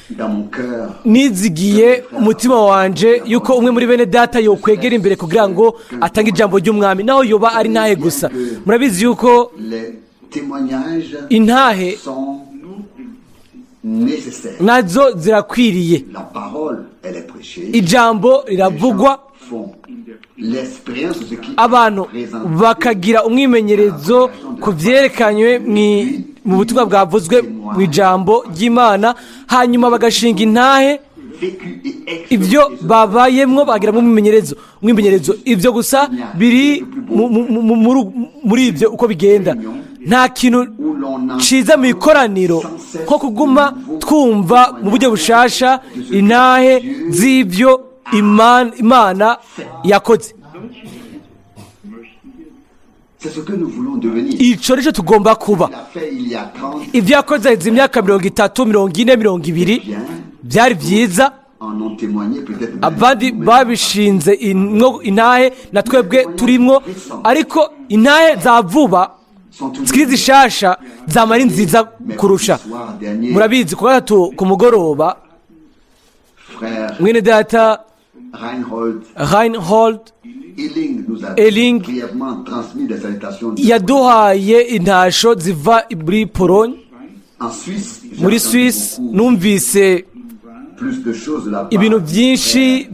dans mon cœur Nizigiye umutima wanje yuko umwe muri bene data yokwegera imbere kugira ngo atange ijambo ry'umwami, naho yoba ari ntahe gusa. Murabizi yuko les témoignages intahe sont nécessaires. nazo zirakwiriye. La parole, elle est prêchée. Ijambo riravugwa, Les gens font l'expérience de ce qui abantu est présenté. Bakagira umwimenyerezo ku byerekanywe mu butumwa bwavuzwe mu ijambo ry'Imana, hanyuma bagashinga intahe Vécu et ibyo expérimenté. Babayemwo, bagiramo umwimenyerezo. Ibyo gusa biri muri ibyo uko bigenda. Nta kintu Où l'on a ciza mu ikoraniro nko kuguma twumva mu buryo bushasha intahe z'ibyo Imana yakoze. C'est ce que nous voulons devenir. Ico nico tugomba kuba. Il a fait il y a 30 Ibyo yakoze izi myaka 30, 40, 20 bien, byari byiza. En ont témoigné peut-être même Abandi nous-mêmes. babishinze intahe, na twebwe turimwo, ariko intahe za vuba Sont toujours zikiri zishasha zama ari nziza kurusha. Murabizi, ku gatatu ku mugoroba, Frère mwene data Reinhold Reinhold Illing nous a Illing brièvement transmis des salutations yaduhaye intasho ziva muri Pologne. En Suisse. J'ai Muri entendu Suisse beaucoup numvise plus de choses de la part ibintu byinshi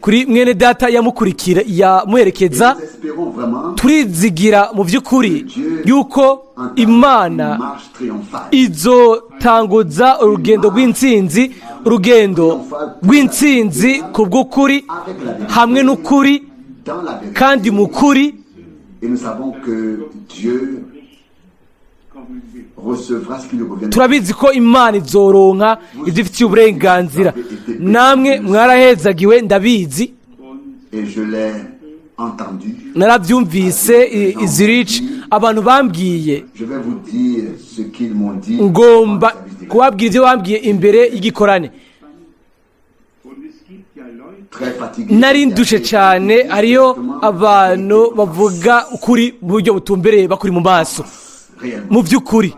kuri mwene data yamukurikira, yamuherekeza. Et nous espérons vraiment Turizigira mu by'ukuri yuko entame Imana une marche triomphale. izotanguza urugendo rw'intsinzi, urugendo rw'intsinzi ku bw'ukuri, hamwe n'ukuri, Dans la vérité. kandi mu kuri. Et nous savons que Dieu recevra ce qui lui revient. Turabizi ko Imana izoronka ibyo ifitiye uburenganzira. Namwe mwarahezagiwe, ndabizi. Et je l'ai entendu. Narabyumvise i Zurich, abantu bambwiye. Je vais vous dire ce qu'ils m'ont dit. Ngomba kubabwira ibyo bambwiye imbere y'igikorane. Und es gibt ja Leute, Très fatigué. Nari ndushe cyane. Hariyo abantu bavuga ukuri mu buryo butumbereye, bakuri mu maso. Réellement. Mu by'ukuri.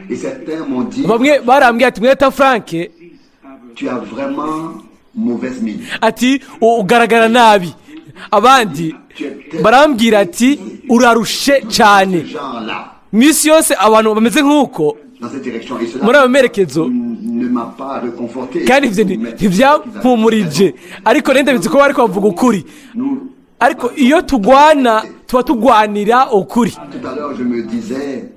Et certains m'ont dit, Bamwe barambwiye ati: "Mweta Frank," tu as vraiment mauvaise mine. ati: "Ugaragara nabi." Abandi barambwira ati: "Urarushe cyane." Ce genre-là, Minsi yose abantu bameze nk'uko dans cette direction. Et cela muri ayo merekezo. Ne m'a pas réconforté. Kandi ibyo Mais ntibyampumurije, ariko rero ndabizi ko bariko bavuga ukuri. nous, Ariko iyo tugwana tuba tugwanira ukuri. tout à l'heure, je me disais,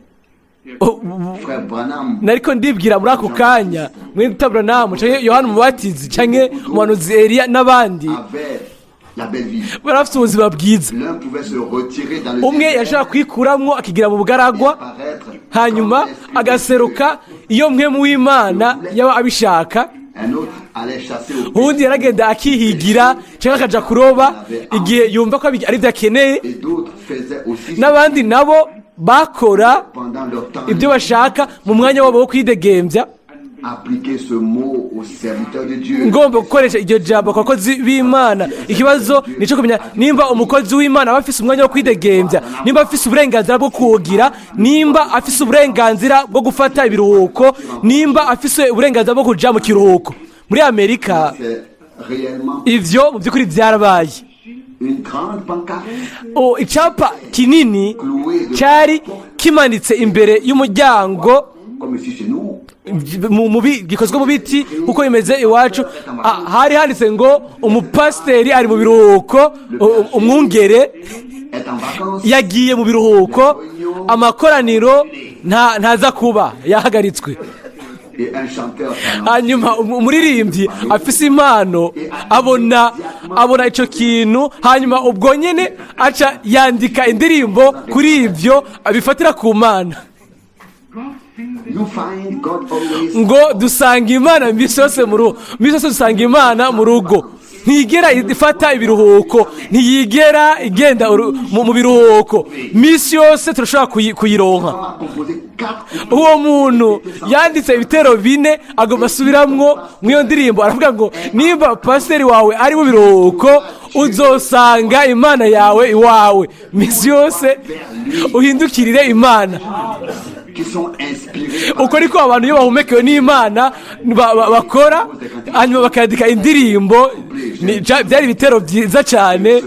Oh, frère Branham, nariko ndibwira muri ako kanya, mwene Branham canke Yohana Umubatizi canke umuhanuzi Eliya n'abandi avait la belle vie. bari bafite ubuzima bwiza. L'un pouvait se retirer dans le Umwe désert yashobora kwikuramwo akigira mu bugaragwa, et apparaître hanyuma quand l'Esprit de agaseruka iyo mpwemu w'Imana yaba abishaka. Dieu. Un autre allait chasser au Uwundi yaragenda akihigira cyangwa akaja kuroba igihe yumva ko ari byo akeneye. Et d'autres faisaient aussi N'abandi nabo bakora pendant leur temps ibyo bashaka mu mwanya wabo wo kwidegembya. Appliquer ce mot aux serviteurs de Dieu. Ngomba gukoresha iryo jambo ku bakozi b'Imana. Ikibazo ni icyo kumenya nimba umukozi w'Imana aba afise umwanya wo kwidegembya, nimba afise uburenganzira bwo kuwugira, nimba afise uburenganzira bwo gufata ibiruhuko, nimba afise uburenganzira bwo kuja mu kiruhuko. Muri Amerika C'est réellement ivyo mu by'ukuri byarabaye. Une grande pancarte O, icapa kinini cyari kimanitse imbere y'umuryango comme ici chez nous. Gikozwe mu biti kuko bimeze iwacu. Ah, hari handitse ngo umupasiteri ari mu biruhuko, umwungere Est en vacances. yagiye mu biruhuko, amakoraniro ntaza kuba, yahagaritswe. Et un chanteur talentueux Hanyuma umuririmbyi afise impano abona ico kintu, hanyuma ubwo nyene aca yandika indirimbo kuri ivyo abifatira ku Mana. Gott findet You find God always Ngo dusanga Imana iminsi yose mu rugo, iminsi yose dusanga Imana mu rugo. Ntigera ifata ibiruhuko, ntiyigera igenda mu biruhuko. Iminsi yose turashobora kuyironka. A composé quatre Uwo muntu yanditse ibitero bine, agomba asubiramwo mu iyo ndirimbo, aravuga ngo nimba pasiteri wawe ari mu biruhuko, uzosanga Imana yawe iwawe iminsi yose, uhindukirire Imana. Qui sont inspirés par Uko niko abantu iyo bahumekewe n'Imana bakora, hanyuma bakandika indirimbo. Byari ibitero byiza cyane,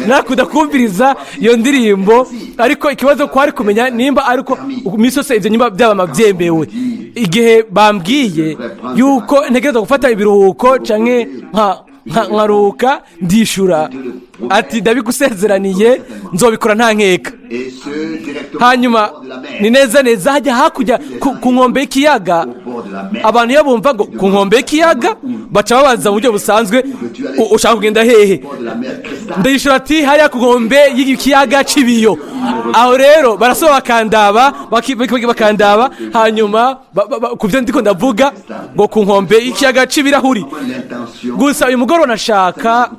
nakunda kumviriza iyo ndirimbo, ariko ikibazo kwari kumenya nimba ariko iminsi yose ibyo nyimba byaba byemewe. Igihe bambwiye yuko ntegerezwa gufata ibiruhuko canke nkaruhuka, ndishura ati: "Ndabigusezeraniye, nzobikora nta nkeka." Et ce, directement Hanyuma au bord de la mer. Ni neza neza hajya hakurya ku nkombe y'ikiyaga. Au bord de la mer. Abantu iyo bumva ngo ku nkombe y'ikiyaga, baca babaza mu buryo busanzwe: "Ushaka kugenda hehe?" Au bord de la mer cristal. Ndayishura ati: "Hariya ku nkombe y'ikiyaga c'ibiyo." Aho rero barasoba bakandaba, bakandaba, hanyuma ku byo ndiko ndavuga ngo ku nkombe y'ikiyaga c'ibirahuri. L'intention. Gusa uyu mugoroba nashaka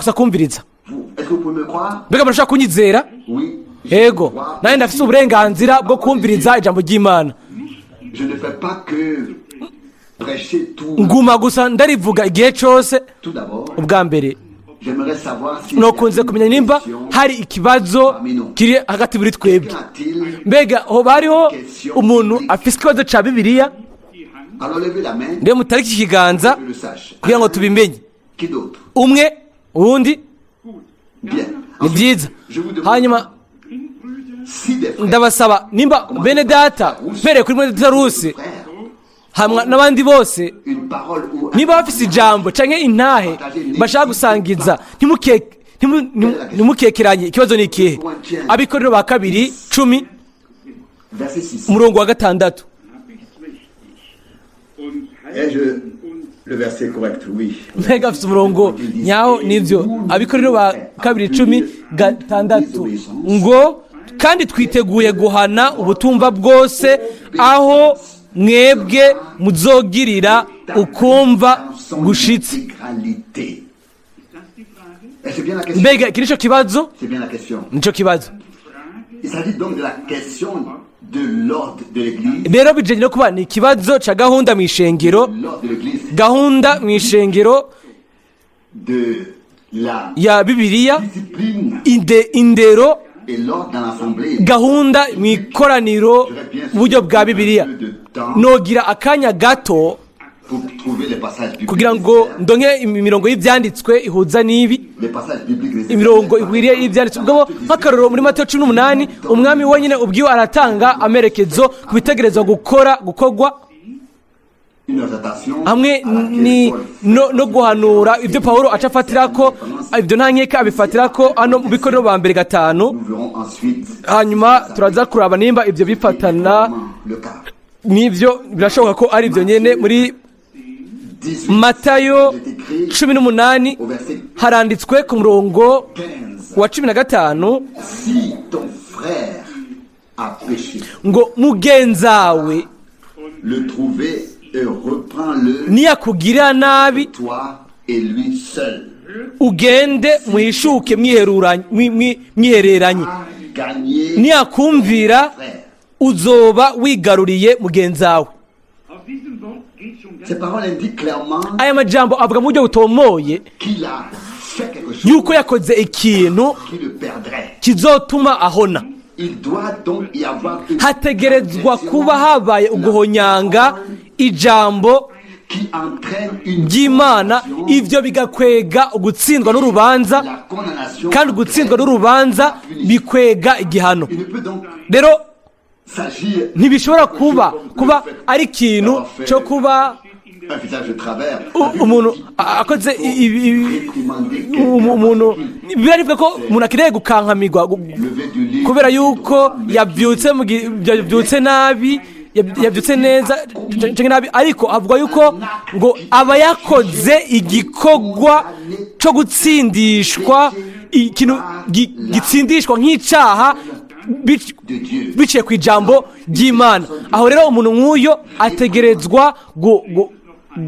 gusa kumviriza. Vous, est-ce que vous pouvez me croire? Mbega murashaka kunyizera? Oui. Yego, nanjye ndafise uburenganzira bwo kumviriza ijambo ry'Imana. Je ne fais pas que prêcher tout. Nguma gusa ndarivuga igihe cose. Tout d'abord, Ubwa mbere, j'aimerais savoir si nokunze kumenya nimba hari ikibazo kiri hagati muri twebwe. a-t-il Mbega hoba hariho umuntu afise ikibazo ca Bibiliya? Alors levez la main, Rero mutariki ikiganza je le sache. kugira ngo tubimenye. Qui d'autre? Umwe uwundi? Bien. Ni byiza. Hanyuma Si des frères, ndabasaba nimba bene data, mpereye kuri mwene data Rusi frères, hamwe n'abandi bose, une parole ou un niba bafise ijambo canke intahe bashaka gusangiza, ntimukekeranye. Ikibazo ni ikihe? Abakorinto ba kabiri 10, verset 6. umurongo wa 6. Ai-je le verset correct? Oui. Mbega afite umurongo nyawo? Nibyo, Abakorinto ba kabiri 10 6, ngo: "Kandi twiteguye guhana ubutumva bwose aho mwebwe muzogirira ukumva Dans son gushitse." intégralité. Et c'est bien la question. Mbega iki nico kibazo? C'est bien la question. Nico kibazo. Il s'agit donc de la question de l'ordre de l'Église. Rero bijanye no kuba ni ikibazo ca gahunda mu ishengero. L'ordre de l'Église. Gahunda mu ishengero De la ya Bibiliya, discipline indero, et l'ordre dans l'assemblée. gahunda mu ikoraniro mu buryo bwa Bibiliya. Nogira akanya gato Pour trouver les passages bibliques. kugira ngo ndonke imirongo y'ibyanditswe ihuza n'ibi. Les passages bibliques. Imirongo ikwiriye y'ibyanditswe ubwo, nk'akarorero muri Matayo 18, Umwami wenyine ubwiwe aratanga amerekezo ku bitegerezwa gukora, gukorwa, Une exhortation hamwe à laquelle ni Paul no guhanura ibyo Pawulo aca afatira ko ibyo, nta nkeka abifatira ko hano mu Bakorinto ba mbere 5. Nous verrons ensuite Hanyuma turaza kuraba nimba ibyo bifatana le cas. n'ibyo. Birashoboka ko ari ibyo nyene. Muri 18, Matayo il est écrit 18, au verset haranditswe ku murongo 15. wa 15, Si ton frère a péché, ngo: "Mugenzawe le trouver et reprends-le, niyakugirira nabi, toi et lui seul. ugende mwishuke mwihereranye. A gagné Niyakumvira, frère. uzoba wigaruriye mugenzawe." Aus diesem Wort geht schon ganz Ces paroles indiquent clairement Aya majambo avuga mu buryo butomoye qu'il a fait quelque chose yuko yakoze ikintu qui le perdrait. kizotuma ahona. Il doit donc y avoir une Hategerezwa kuba habaye uguhonyanga ijambo qui entraîne une ry'Imana, ibyo bigakwega ugutsindwa n'urubanza, la condamnation. kandi ugutsindwa n'urubanza bikwega igihano. Il ne peut donc Rero s'agir ntibishobora kuba ari ikintu cyo kuba un visage de travers. Umuntu akoze umuntu, biravuga ko umuntu akeneye gukankamirwa Lever du lit. kubera yuko yabyutse yabyutse nabi, yabyutse neza canke nabi, ariko avuga yuko ngo aba yakoze igikorwa cyo gutsindishwa, ikintu gitsindishwa nk'icaha. de Dieu. Biciye ku ijambo ry'Imana. Aho rero umuntu nk'uyo ategerezwa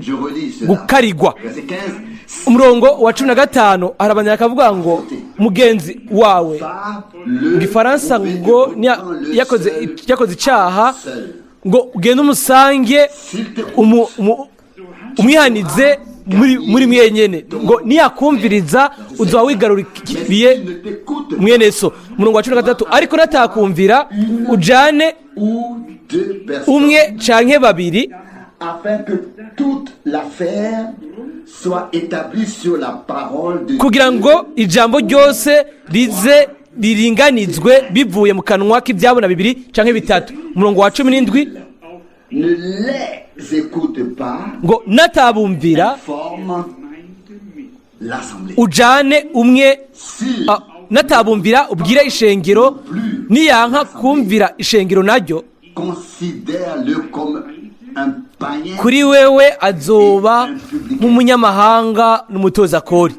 Je relis cela. gukarigwa. Verset 15. Umurongo wa 15 arabandanya akavuga ngo mugenzi wawe, Va mu le Gifaransa trouver ngo et reprends-le yakoze seul, yakoze icyaha, seul. ngo ugende umusange, S'il t'écoute, umwihanize muri mwenyene, ngo niyakumviriza uzoba wigaruriye s'il ne t'écoute mwene so. Umurongo wa 13: ariko natakumvira, ujane ou deux personnes, umwe canke babiri, afin que toute l'affaire soit établie sur la parole de kugira Dieu. ngo ijambo ryose rize riringanizwe bivuye mu kanwa k'ibyabona bibiri canke bitatu. Umurongo wa 17: Ne les écoute pas, ngo natabumvira, forme l'assemblée. Ujane umwe. S'il Ah, natabumvira ubwire ishengero, niyanka kumvira ishengero naryo, considère-le comme un païen. Kuri wewe azoba nk'umunyamahanga n'umutoza kori.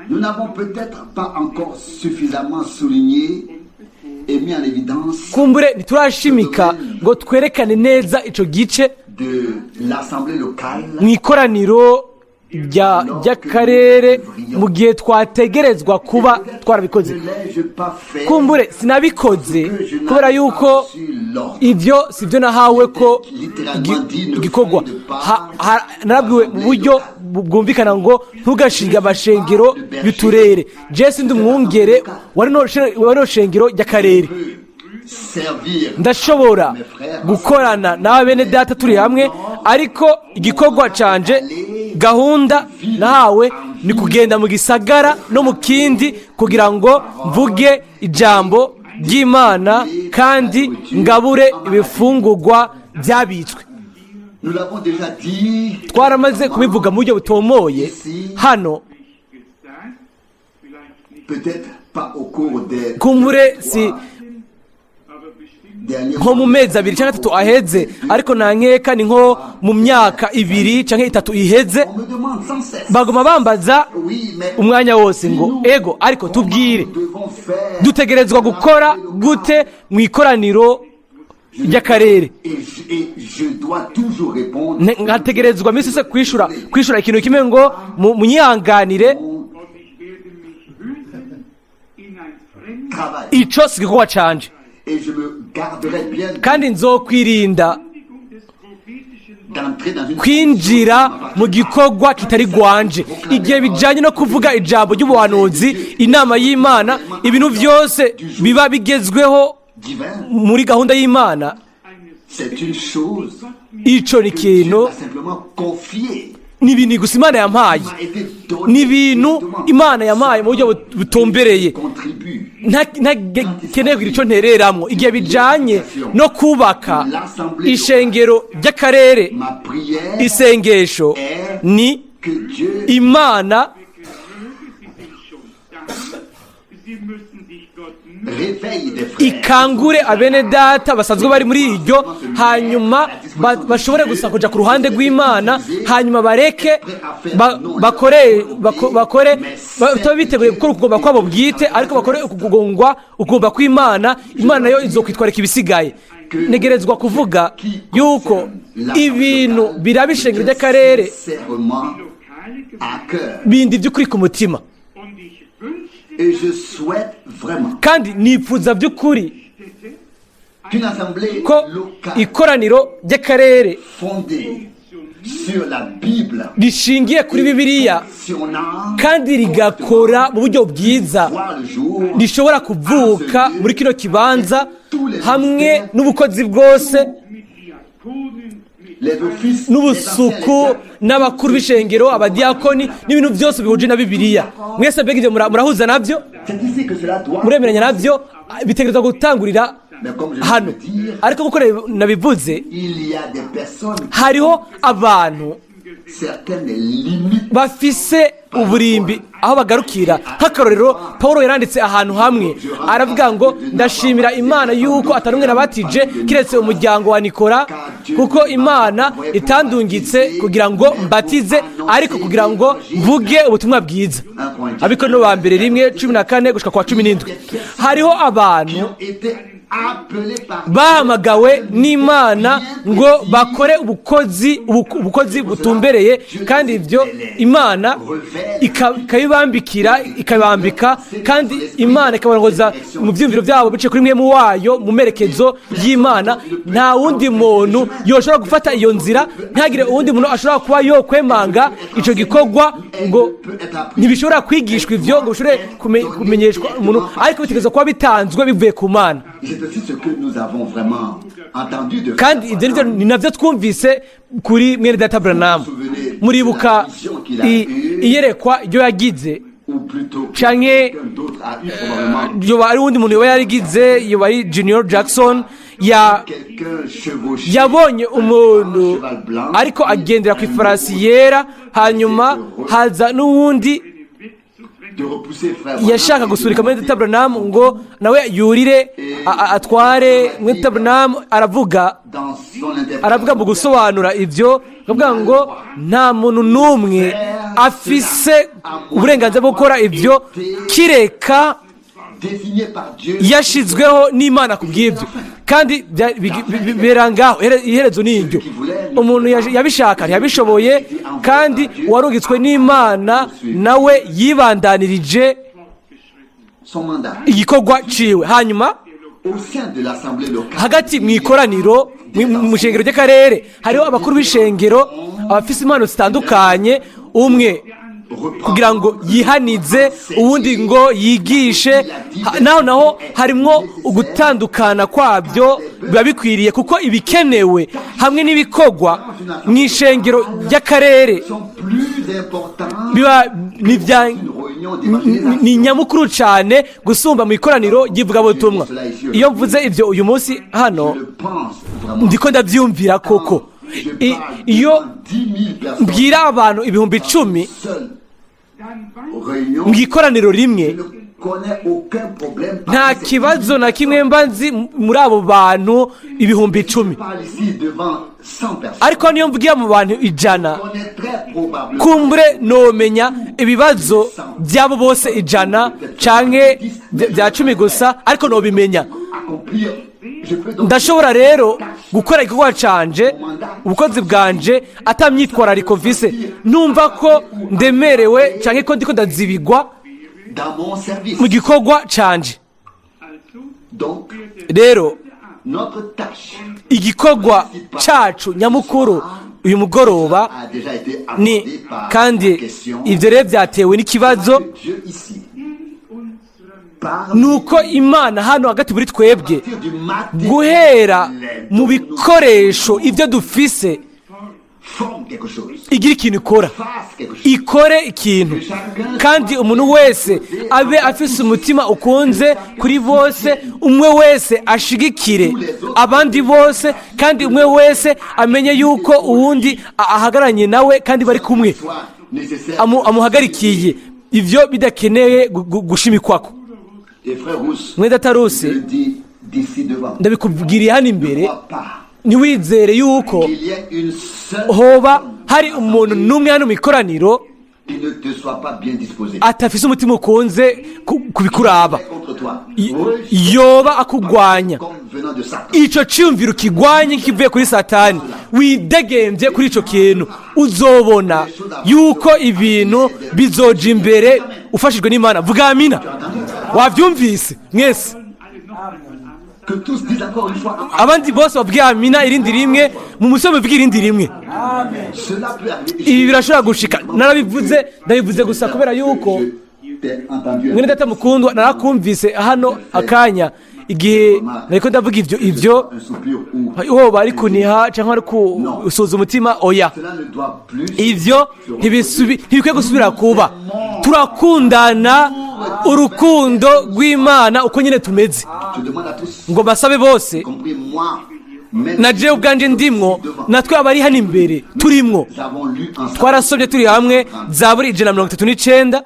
Nous n'avons peut-être pas encore suffisamment souligné et mis en évidence Kumbure ntiturashimika ngo twerekane neza ico gice de l'assemblée locale mu ikoraniro ry'akarere mu gihe twategerezwa kuba twarabikoze. Ne l'ai-je pas fait Kumbure sinabikoze que je kubera n'avais yuko pas reçu l'ordre. Ibyo si byo nahawe ko igikorwa. Narabwiwe mu buryo bwumvikana ngo ntugashinge amashengero y'uturere. Jesi ndi umwungere wa rino shengero ry'akarere. Peux servir Ndashobora gukorana n'aba bene data turi hamwe, ariko igikorwa canje, gahunda nahawe, ni kugenda mu gisagara no mu kindi kugira ngo mvuge ijambo ry'Imana kandi ngabure ibifungurwa byabitswe. Nous l'avons déjà dit. Twaramaze kubivuga mu buryo butomoye hano. Gesagt, vielleicht nicht, Peut-être pas au cours des Kumbure si aber bestimmt derniers nko mu mezi 2 cyangwa 3 aheze, ariko nta nkeka ni nko mu myaka 2 cyangwa 3 iheze. On me demande sans cesse. Baguma bambaza Oui, mais umwanya wose ngo ego, ariko tubwire, nous devons faire dutegerezwa gukora gute mu ikoraniro ry'akarere? Et je dois toujours répondre. Nkategerezwa minsi yose kwishura ikintu kimwe ngo munyihanganire, und ich werde mich hüten, in ein fremdes Travail. Ico si igikorwa canje. Et je me garderai bien Kandi nzokwirinda des prophetischen d'entrer dans une kwinjira mu gikorwa kitari gwanje igihe bijyanye no kuvuga ijambo ry'ubuhanuzi, inama y'Imana, ibintu byose biba bigezweho divin. muri gahunda y'Imana. C'est une chose Ico ni que Dieu ikintu m'a simplement confiée. ni ibintu gusa Imana yampaye, M'a été donné ni ibintu directement. Imana yampaye mu buryo butumbereye. Contribue. Ntakeneye kugira icyo ntereramwo igihe bijanye no kubaka ishengero ry'akarere. Ma prière Isengesho ni que Dieu Imana Möge sie sich schon dann, sie müssen sich Gott nur réveille des frères. Ikangure abene data basanzwe bari muri iryo, hanyuma bashobore gusa kuja ku ruhande rw'Imana, hanyuma bareke bakore batabe biteguye gukora ukugomba kwabo bwite, ariko bakore ukugomba kw'Imana. Imana nayo izokwitwarika ibisigaye. Ntegerezwa kuvuga yuko ibintu biraba ishengero ry'akarere Sincèrement lokale à cœur. bindi by'ukuri ku mutima. Und ich wünschte, Et je souhaite vraiment Kandi nifuza by'ukuri qu'une assemblée ko locale ikoraniro ry'akarere fondée sur la Bible rishingiye kuri Bibiliya fonctionnant kandi rigakora mu buryo bwiza voir le jour rishobora kuvuka muri kino kibanza hamwe n'ubukozi bwose mit Diakonen, mit les offices n'ubusuku n'abakuru b'ishengero, abadiyakoni, n'ibintu byose bihuje na Bibiliya. Mwese mbega ibyo murahuza nabyo? C'est ici que cela doit Muremeranya nabyo? Bitegerezwa gutangurira Mais comme je hano. viens de le dire, Ariko kuko nabivuze, il y a des personnes hariho abantu certaines limites bafise uburimbi aho bagarukira. Nk'akarorero, Paul yaranditse ahantu hamwe aravuga ngo ndashimira Imana yuko atari umwe nabatije kiretse umuryango wa Nikora, kuko Imana itandungitse kugira ngo mbatize, ariko kugira ngo mvuge ubutumwa bwiza. 1 Abakorinto ba mbere 1:14 gushika kwa 17. Hariho abantu Qui ont été appelés par bahamagawe n'Imana ngo bakore ubukozi butumbereye, kandi ibyo Imana ikabibambikira, ikabambika, kandi Imana ikabarongoza mu byiyumviro byabo biciye kuri mwe wayo, mu merekezo y'Imana. Nta wundi muntu yoshobora gufata iyo nzira, ntihagire uwundi muntu ashobora kuba yokwemanga icyo gikorwa, ngo ntibishobora kwigishwa ibyo ngo bishobore kumenyeshwa umuntu, ariko bitegerezwa kuba bitanzwe bivuye ku Mana. C'est aussi ce que nous avons vraiment entendu de Kandi ibyo nibyo, ni nabyo twumvise kuri mwene data Branham. Muribuka iyerekwa ryo yagize, ou plutôt que canke quelqu'un d'autre a eu probablement, yoba ari uwundi muntu yoba yarigize, yoba ari Junior Jackson ya quelqu'un chevauché yabonye umuntu ariko agendera ku ifarasi yera, hanyuma haza n'uwundi de repousser frère yashaka gusurika mwene data Branham ngo nawe yurire atware mwene data Branham. Aravuga dans son interprétation, aravuga mu gusobanura ibyo, akavuga ngo nta muntu n'umwe afise uburenganzira bwo gukora ibyo kireka désigné par Dieu yashizweho n'Imana ku bw'ibyo. Kandi bibera ngaho, iherezo ni iryo. Umuntu yabishaka ntiyabishoboye, kandi uwarungitswe n'Imana nawe yibandanirije son mandat igikorwa ciwe. Hanyuma au sein de l'assemblée locale, hagati mu ikoraniro, mu ishengero ry'akarere, hariho abakuru b'ishengero, abafise impano zitandukanye, umwe kugira ngo yihanize, uwundi ngo yigishe. Naho harimwo ugutandukana kwabyo, biba bikwiriye, kuko ibikenewe hamwe n'ibikorwa mu ishengero ry'akarere sont plus importants biba ni qu'une réunion d'évangélisation. Ni nyamukuru cyane gusumba mu ikoraniro ry'ivugabutumwa. Iyo mvuze ibyo uyu munsi hano, Je le pense vraiment. ndiko ndabyumvira koko. Je parle Iyo devant 10 000 personnes mbwira abantu 10.000 seule réunion, mu ikoraniro rimwe, je ne connais aucun problème nta parce que c'est kibazo na kimwe mba nzi muri abo bantu 10.000. Je parle ici devant 100 personnes. Ariko niyo mvugira mu bantu 100, Je connais très probablement kumbure nomenya ibibazo by'abo bose 100 canke bya 10 gusa, ariko nobimenya. accomplir. Je peux donc Ndashobora rero gukora igikorwa canje, ubukozi bwanje, atamyitwarariko mfise, numva ko ndemerewe canke ko ndiko ndazibigwa dans mon service. mu gikorwa canje. Donc, Rero notre tâche igikorwa cacu nyamukuru uyu mugoroba a déjà été ni abordée par kandi la question ibyo rero byatewe n'ikibazo que Dieu ici par ni uko Imana hano hagati muri twebwe, partir du matériel guhera mu bikoresho ibyo dufise, forme quelque chose, igira ikintu ikora, fasse quelque chose. ikore ikintu, kandi umuntu wese abe afise umutima ukunze kuri bose, umwe wese ashigikire abandi bose, kandi umwe wese amenye yuko uwundi ahagararanye nawe kandi bari kumwe, Soit nécessaire. amuhagarikiye, ivyo bidakeneye gushimikwako. Et frère Rousse, Mwene data Rusi, je le dis d'ici devant, ndabikubwiriye hano ne imbere, crois pas ntiwizere yuko qu'il y ait une seule hoba hari umuntu n'umwe hano mu ikoraniro qui ne te soit pas bien disposé atafise umutima ukunze kubikuraba, contre toi. Yoba akugwanya. Comme venant de Satan. Ico ciyumviro ukigwanye kivuye kuri Satani, widegembye kuri ico kintu, uzobona yuko ibintu bizoja imbere ufashijwe n'Imana. Vuga amina. Wavyumvise mwese? Que tous disent encore une fois, Abandi bose bavuge amina irindi rimwe, mu musore muvuge irindi rimwe. cela peut arriver. Ibi birashobora gushika. Narabivuze, ndabivuze gusa kubera yuko Je t'ai entendu. mwene data mukundwa, narakumvise hano akanya igihe nariko ndavuga ivyo. Un soupir ou Woba ari kuniha cyangwa ari kusuza umutima, oya. cela ne doit plus Ivyo ntibikwiye gusubira kuba. Turakundana urukundo rw'Imana uko nyine tumeze. Je demande à tous, Ngo basabe bose, y compris moi, même na jewe ubwanje ndimwo, natwe abari hano imbere turimwo. nous avons lu ensemble. Twarasomye turi hamwe Zaburi 139.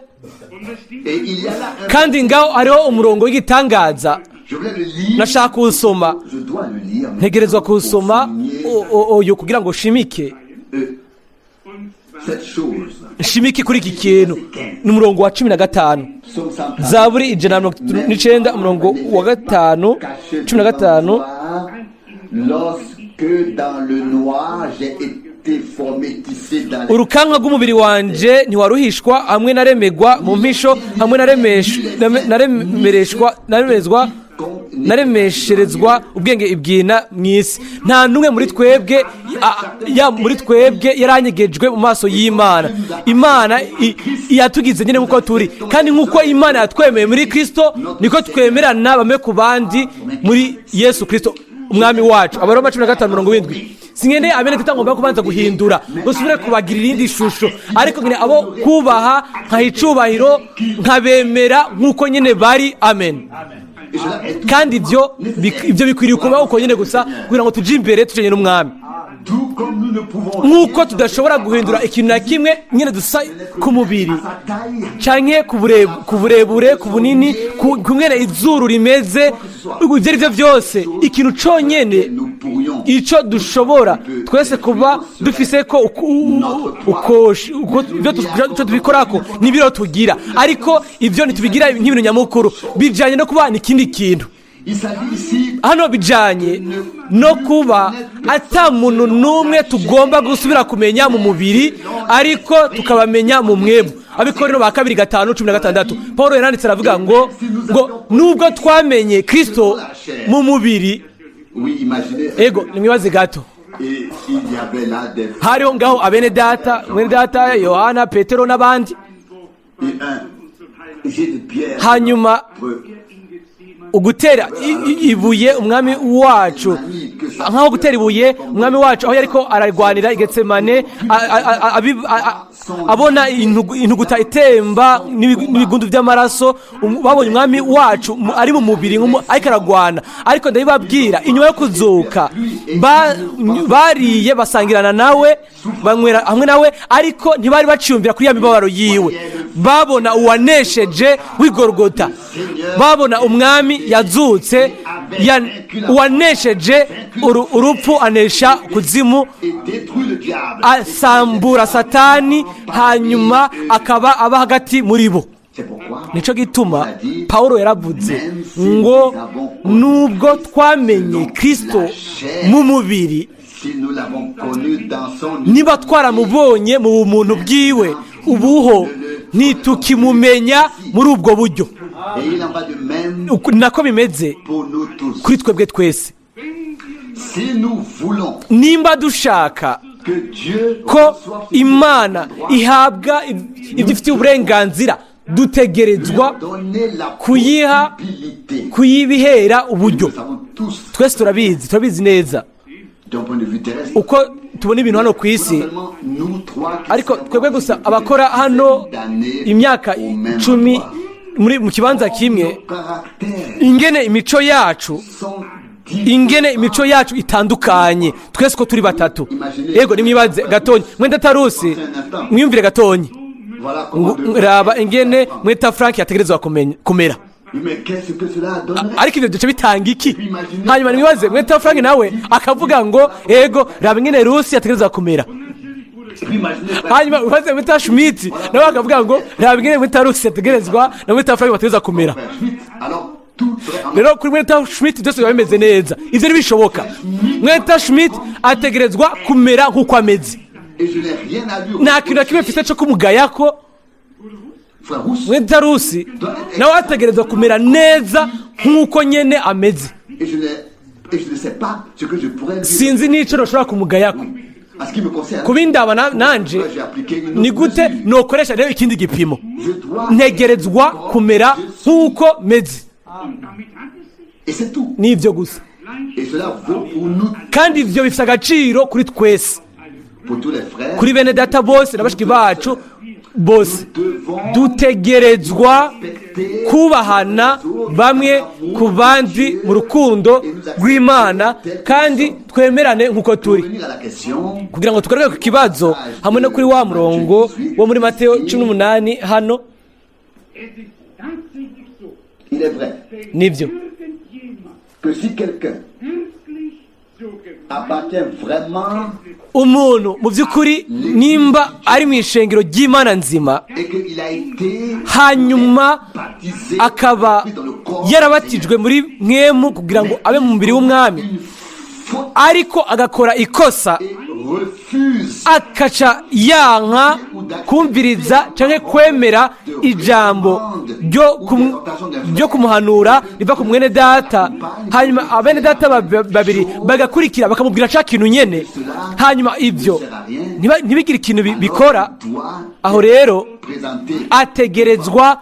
Et il y a là un... Kandi ngaho hariho umurongo w'igitangaza. Je voulais le lire. Nashaka kuwusoma. Je dois le lire. Mais Ntegerezwa kuwusoma pour souligner, oyo kugira ngo ushimike. C'est cette chose. Nshimike kuri iki kintu ni umurongo wa 15. Psaume 139. Zaburi 139, umurongo wa 5, 15. Lorsque dans le noir j'ai été formé, tissé dans les Urukanka rw'umubiri wanje ntiwaruhishwa hamwe naremegwa mu mpisho, hamwe naremereshwa naremezwa naremesherezwa ubwenge ibwina mu isi. Nta n'umwe muri twebwe ya muri twebwe yaranyegejwe mu maso y'Imana. Imana yatugize nyine nk'uko turi, kandi nk'uko Imana yatwemeye muri Kristo niko twemerana bamwe ku bandi muri Yesu Kristo umwami wacu. Abaroma 15:7. Sinkene abene teta ngomba kubanza guhindura usubire kubagirira irindi shusho, ariko nkene abo kubaha nkaha icubahiro nkabemera nk'uko nyine bari. Amen. Et cela est tout Kandi ibyo bikwiriye kuba uko nyine gusa kugira ngo tuje imbere tujanye n'umwami. Tout comme nous ne pouvons Nk'uko tudashobora guhindura ikintu na kimwe nyine dusa ku mubiri à sa taille, canke ku burebure, ku bunini, ku mwene izuru rimeze, ibyo ari byo byose, ikintu conyene nous pourrions ico dushobora twese kuba dufise ko uko ibyo ico tubikorako n'ibiro tugira, ariko ibyo ntitubigira nk'ibintu nyamukuru, bijanye no kuba ikindi kintu. Il s'agit ici Hano bijanye no kuba ata muntu n'umwe tugomba gusubira kumenya mu mubiri, ariko tukabamenya mu mwebwe. Abikorino ba kabiri 5:16, Paul yaranditse aravuga ngo nubwo twamenye Kristo mu mubiri. Oui, imaginez. Ego, nimwibaze gato. Et il y avait là des Hariho ngaho abene data, mwene data Yohana, Petero n'abandi. Et un jet de pierre Hanyuma ugutera ibuye umwami wacu, nkaho gutera ibuye umwami wacu aho yariko ararwanira i Getsemane, abona intuguta itemba n'ibigundu by'amaraso. Babonye umwami wacu ari mu mubiri ariko aragwana. Ariko ndabibabwira, inyuma yo kuzuka bariye, basangirana nawe, banywera hamwe nawe, ariko ntibari baciyumvira kuri ya mibabaro yiwe. Babona uwanesheje w'Igorogota, babona umwami yazutse, uwanesheje urupfu, anesha kuzimu, et détruit le diable. Asambura Satani, hanyuma akaba aba hagati muri bo. C'est pourquoi Nico gituma Paulo yaravuze ngo nubwo twamenye Kristo mu mubiri, si nous l'avons connu dans son niba twaramubonye mu bumuntu bwiwe, ubuho ntitukimumenya muri ubwo buryo. Et il en va de même Nako bimeze pour nous tous. kuri twebwe twese. Si nous voulons Nimba dushaka que Dieu ko reçoive ce Imana droit, ihabwa ibyo ifitiye uburenganzira, dutegerezwa donner la kuyiha possibilité. kuyibihera uburyo. Nous savons tous Twese turabizi, turabizi neza d'un point de vue terrestre. uko tubona ibintu hano ku isi. Non seulement nous trois qui Ariko sommes twebwe gusa abakora hano d'années imyaka au même 10 endroit. muri mu kibanza kimwe, Nos caractères ingene imico yacu sont ingene imico yacu itandukanye twese uko turi batatu. Yego, nimwibaze gatonyi, mwenda tarusi, mwiyumvire gatonyi. Voilà comment Raba ingene mweta Frank yategerezwa kumera. Mais qu'est-ce que cela donnerait? Ariko ibyo duce bitanga iki? Hanyuma nimwibaze mweta Frank nawe akavuga ngo ego, raba ingene Rusi yategerezwa kumera. Puis imaginez frère, Hanyuma ubaze mweta Schmidt nawe akavuga ngo raba ingene mweta Rusi yategerezwa na mweta Frank bategerezwa kumera. Frère Schmitt, alors tout serait en Rero kuri mweta Schmidt byose biba bimeze neza. Ivyo ntibishoboka. Mweta Schmidt ategerezwa kumera nk'uko ameze. Et je n'ai rien à lui Nta kintu na kimwe mfise co kumugayako. Frère Rousse Mweta Rusi nawe ategerezwa kumera neza nk'uko nyene ameze. Et je ne sais pas ce que je pourrais lui Sinzi n'ico noshobora kumugayako. En ce qui me concerne, Kubindaba nanje, j'ai appliqué une ni autre gute mesure. nokoresha rero ikindi gipimo? Je dois Ntegerezwa kumera nk'uko meze. Et c'est tout. Nivyo gusa. Et cela vaut pour nous, Kandi ivyo bifise agaciro kuri twese, pour tous les frères. kuri bene data bose na bashiki bacu bose. Devons Dutegerezwa respecter kubahana bamwe ku bandi mu rukundo rw'Imana, kandi twemerane nk'uko turi. Revenir à la question Kugira ngo tugaruke ku kibazo hamwe no kuri wa murongo wo muri Mateo 18 hano. Es ist tatsächlich so, Il est vrai Nibyo irgendjemand que si quelqu'un wirklich appartient vraiment Umuntu mu by'ukuri nimba ari mu ishengero ry'Imana nzima, et qu'il a été hanyuma baptisé akaba dans le corps yarabatijwe muri mpwemu kugira ngo abe mu mubiri w'Umwami, une faute ariko agakora ikosa, et refuse akaca yanka kumviriza cyangwa kwemera ijambo ryo kumuhanura riva ku mwene data, hanyuma abene data babiri bagakurikira bakamubwira cya kintu nyene, hanyuma ibyo ntibigire ikintu bikora, doit aho rero présenter ategerezwa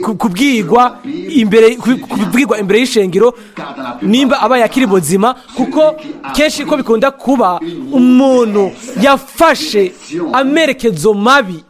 kubibwirwa imbere y'ishengero nimba abaye akiri muzima, kuko kenshi ko bikunda kuba, umuntu yafashe amerekezo mabi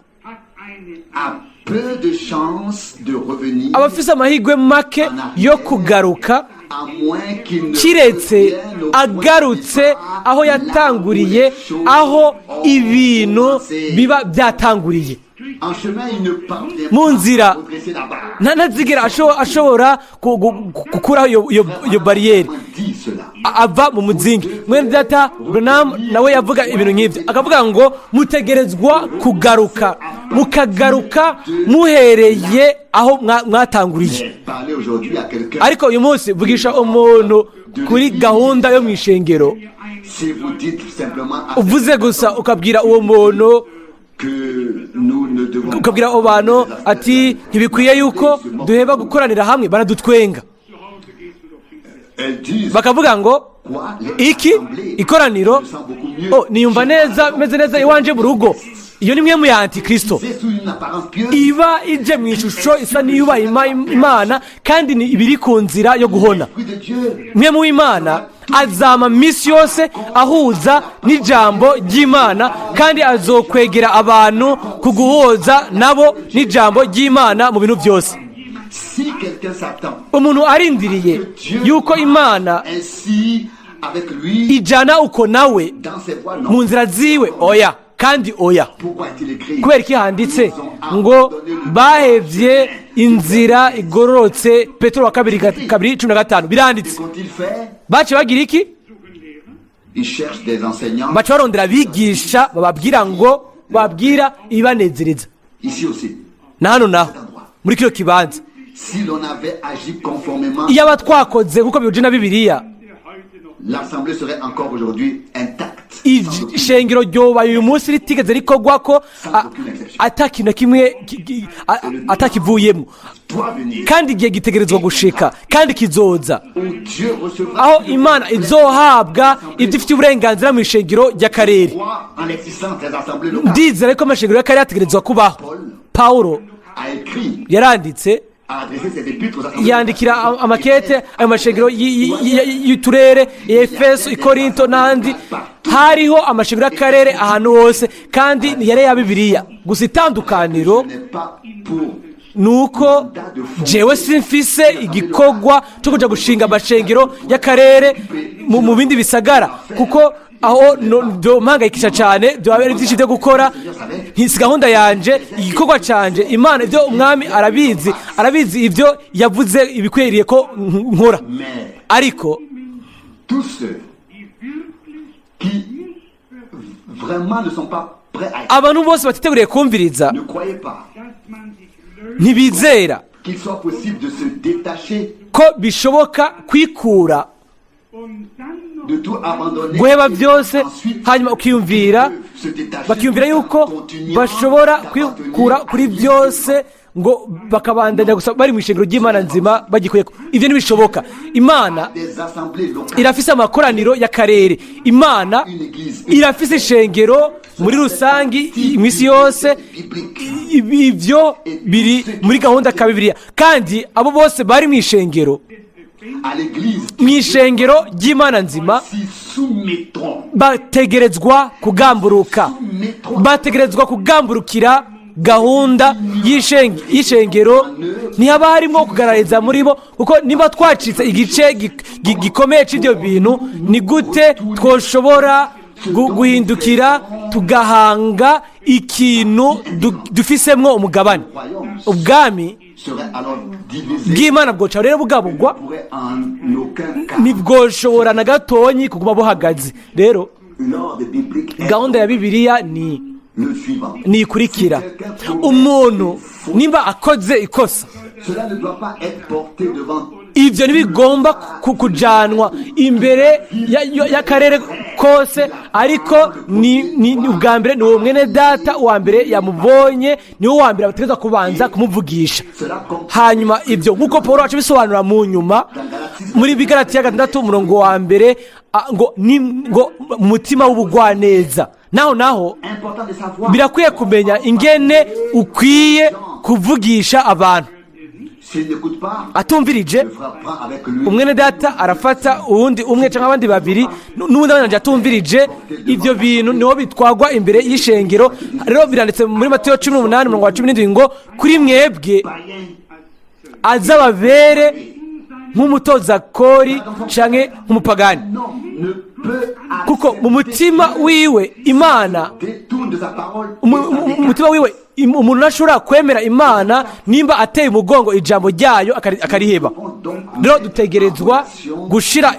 a peu de chances de revenir aba afise amahirwe make yo kugaruka, à moins qu'il ne kiretse revienne au point de agarutse départ, aho là yatanguriye, où les choses aho ont ibintu commencé. biba byatanguriye. En chemin, il ne parvient Mu pas nzira, à redresser la barre. ntazigera ashobora gukuraho iyo bariyeri. Dit cela. Ava mu muzingi. Mwene data Branham nawe yavuga ibintu nk'ibyo, akavuga ngo mutegerezwa kugaruka, mukagaruka muhereye aho mwatanguriye. Mais parler aujourd'hui à quelqu'un, Ariko uyu munsi vugisha umuntu kuri gahunda yo mu ishengero, si vous dites simplement à uvuze gusa ukabwira uwo muntu, que nous ne devons ukabwira abo bantu ati ntibikwiye yuko duheba gukoranira hamwe, baradutwenga. Elles disent Bakavuga ngo quoi? Les iki assemblées, ikoraniro? je me sens beaucoup mieux. Oh, niyumva neza, meze neza iwanje mu rugo. Iyo ni mwe mu ya antikristo. C'est sous une apparence pieuse. Iba ije mu ishusho isa n'iyubaha Imana, kandi ni ibiri ku nzira yo guhona. L'Esprit de Dieu Mwe mu Imana azama minsi yose ahuza n'ijambo ry'Imana, kandi azokwegera abantu ku guhuza nabo n'ijambo ry'Imana mu bintu byose. Si quelqu'un s'attend Umuntu arindiriye yuko Imana ainsi avec lui ijana uko nawe dans ses voies, non. mu nzira ziwe, oya kandi oya. Pourquoi est-il écrit? Kubera iki handitse ngo bahevye inzira igororotse? Petero wa kabiri 2:15 biranditse. Qu'ont-ils fait? Baciye bagira iki? Ils cherchent des enseignants. Baca barondera abigisha bababwira ngo bababwira ibibanezereza. Ici aussi. Na hano naho muri kino kibanza. Si l'on avait agi conformément, Iyo aba twakoze nk'uko bihuje na Bibiliya, l'assemblée serait encore aujourd'hui intacte. Ishengero ryobaye uyu munsi ritigeze rikorwa ko ata kintu na kimwe atakivuyemo. Doit venir. Kandi igihe gitegerezwa gushika kandi kizoza Où Dieu recevra aho Imana izohabwa ibyo ifitiye uburenganzira mu ishengero ry'akarere. Croit en l'existence des assemblées locales. Ndizera ko amashengero y'akarere ategerezwa kubaho. Pawulo A écrit, yaranditse, a adressé ses épîtres aux assemblées yandikira locales. amakete ayo mashengero y'uturere, Efeso, i Korinto n'ahandi. Hariho amashengero y'akarere ahantu hose, kandi yari ya Bibiliya gusa. Itandukaniro Ce n'est pas pour ni uko jewe simfise igikorwa cyo kuja gushinga amashengero y'akarere mu bindi bisagara, kuko aho mpangayikisha cyane, byoba ari byinshi byo gukora. Si gahunda yanje. Igikorwa canje, Imana, ibyo Umwami arabizi, arabizi ibyo yavuze ibikwiriye ko nkora. Mais Ariko tous ceux qui vraiment ne sont pas prêts à abantu bose batiteguriye kumviriza, ne croyez pas ntibizera qu'il soit possible de se détacher, ko bishoboka kwikura, de tout abandonner, guheba byose, ensuite hanyuma ukiyumvira, se détacher bakiyumvira yuko bashobora kwikura kuri byose ngo bakabandanya gusa bari mu ishengero ry'Imana nzima bagikuye. Ibyo ntibishoboka. Imana des assemblées locales, irafise amakoraniro y'akarere. Imana irafise ishengero muri rusangi mu isi yose. Ibyo biri muri gahunda ka Bibiliya, kandi abo bose bari mu ishengero, à l'église, mu ishengero ry'Imana nzima, s'y soumettront. bategerezwa kugamburuka, bategerezwa kugamburukira gahunda y'ishengero. Ntihaba harimo kugaragariza muri bo, kuko niba twacitse igice gikomeye cy'ibyo bintu, ni gute twoshobora guhindukira tugahanga ikintu dufisemwo umugabane, ubwami? serait alors divisé, Bw'imana bwoca rero bugabugwa, pourrait en aucun cas. Ntibwoshobora na gatonyi kuguma buhagaze rero. L'ordre biblique est Gahunda ya Bibiliya ni le suivant. Ni ikurikira: umuntu nimba akoze ikosa, Cela ne doit pas être porté devant ibyo ntibigomba kujanwa imbere y'akarere kose, ariko ni ubwa mbere ni uwo mwene data uwa mbere yamubonye, niwe wa mbere bategerezwa kubanza kumuvugisha. Cela comme Hanyuma ibyo, nk'uko Paul wacu bisobanura mu nyuma muri Bigaratiya 6, umurongo wa mbere, ngo ni ngo mu mutima w'ubugwaneza naho important de savoir birakwiye kumenya ingene ukwiye kuvugisha abantu. S'il n'écoute pas, Atumvirije, le frère prend avec lui. Umwene data arafata uwundi umwe cyangwa abandi babiri, n'uwundi abandi atumvirije, ibyo bintu niho bitwagwa imbere y'ishengero. Rero biranditse muri Matiyo 18, umurongo wa 17, ngo kuri mwebwe Païen azababere nk'umutoza kori canke nk'umupagani, non ne peut kuko mu mutima wiwe Imana détourne de sa parole. mu mutima wiwe umuntu ntashobora kwemera Imana nimba ateye umugongo ijambo ryayo akariheba. Rero dutegerezwa gushira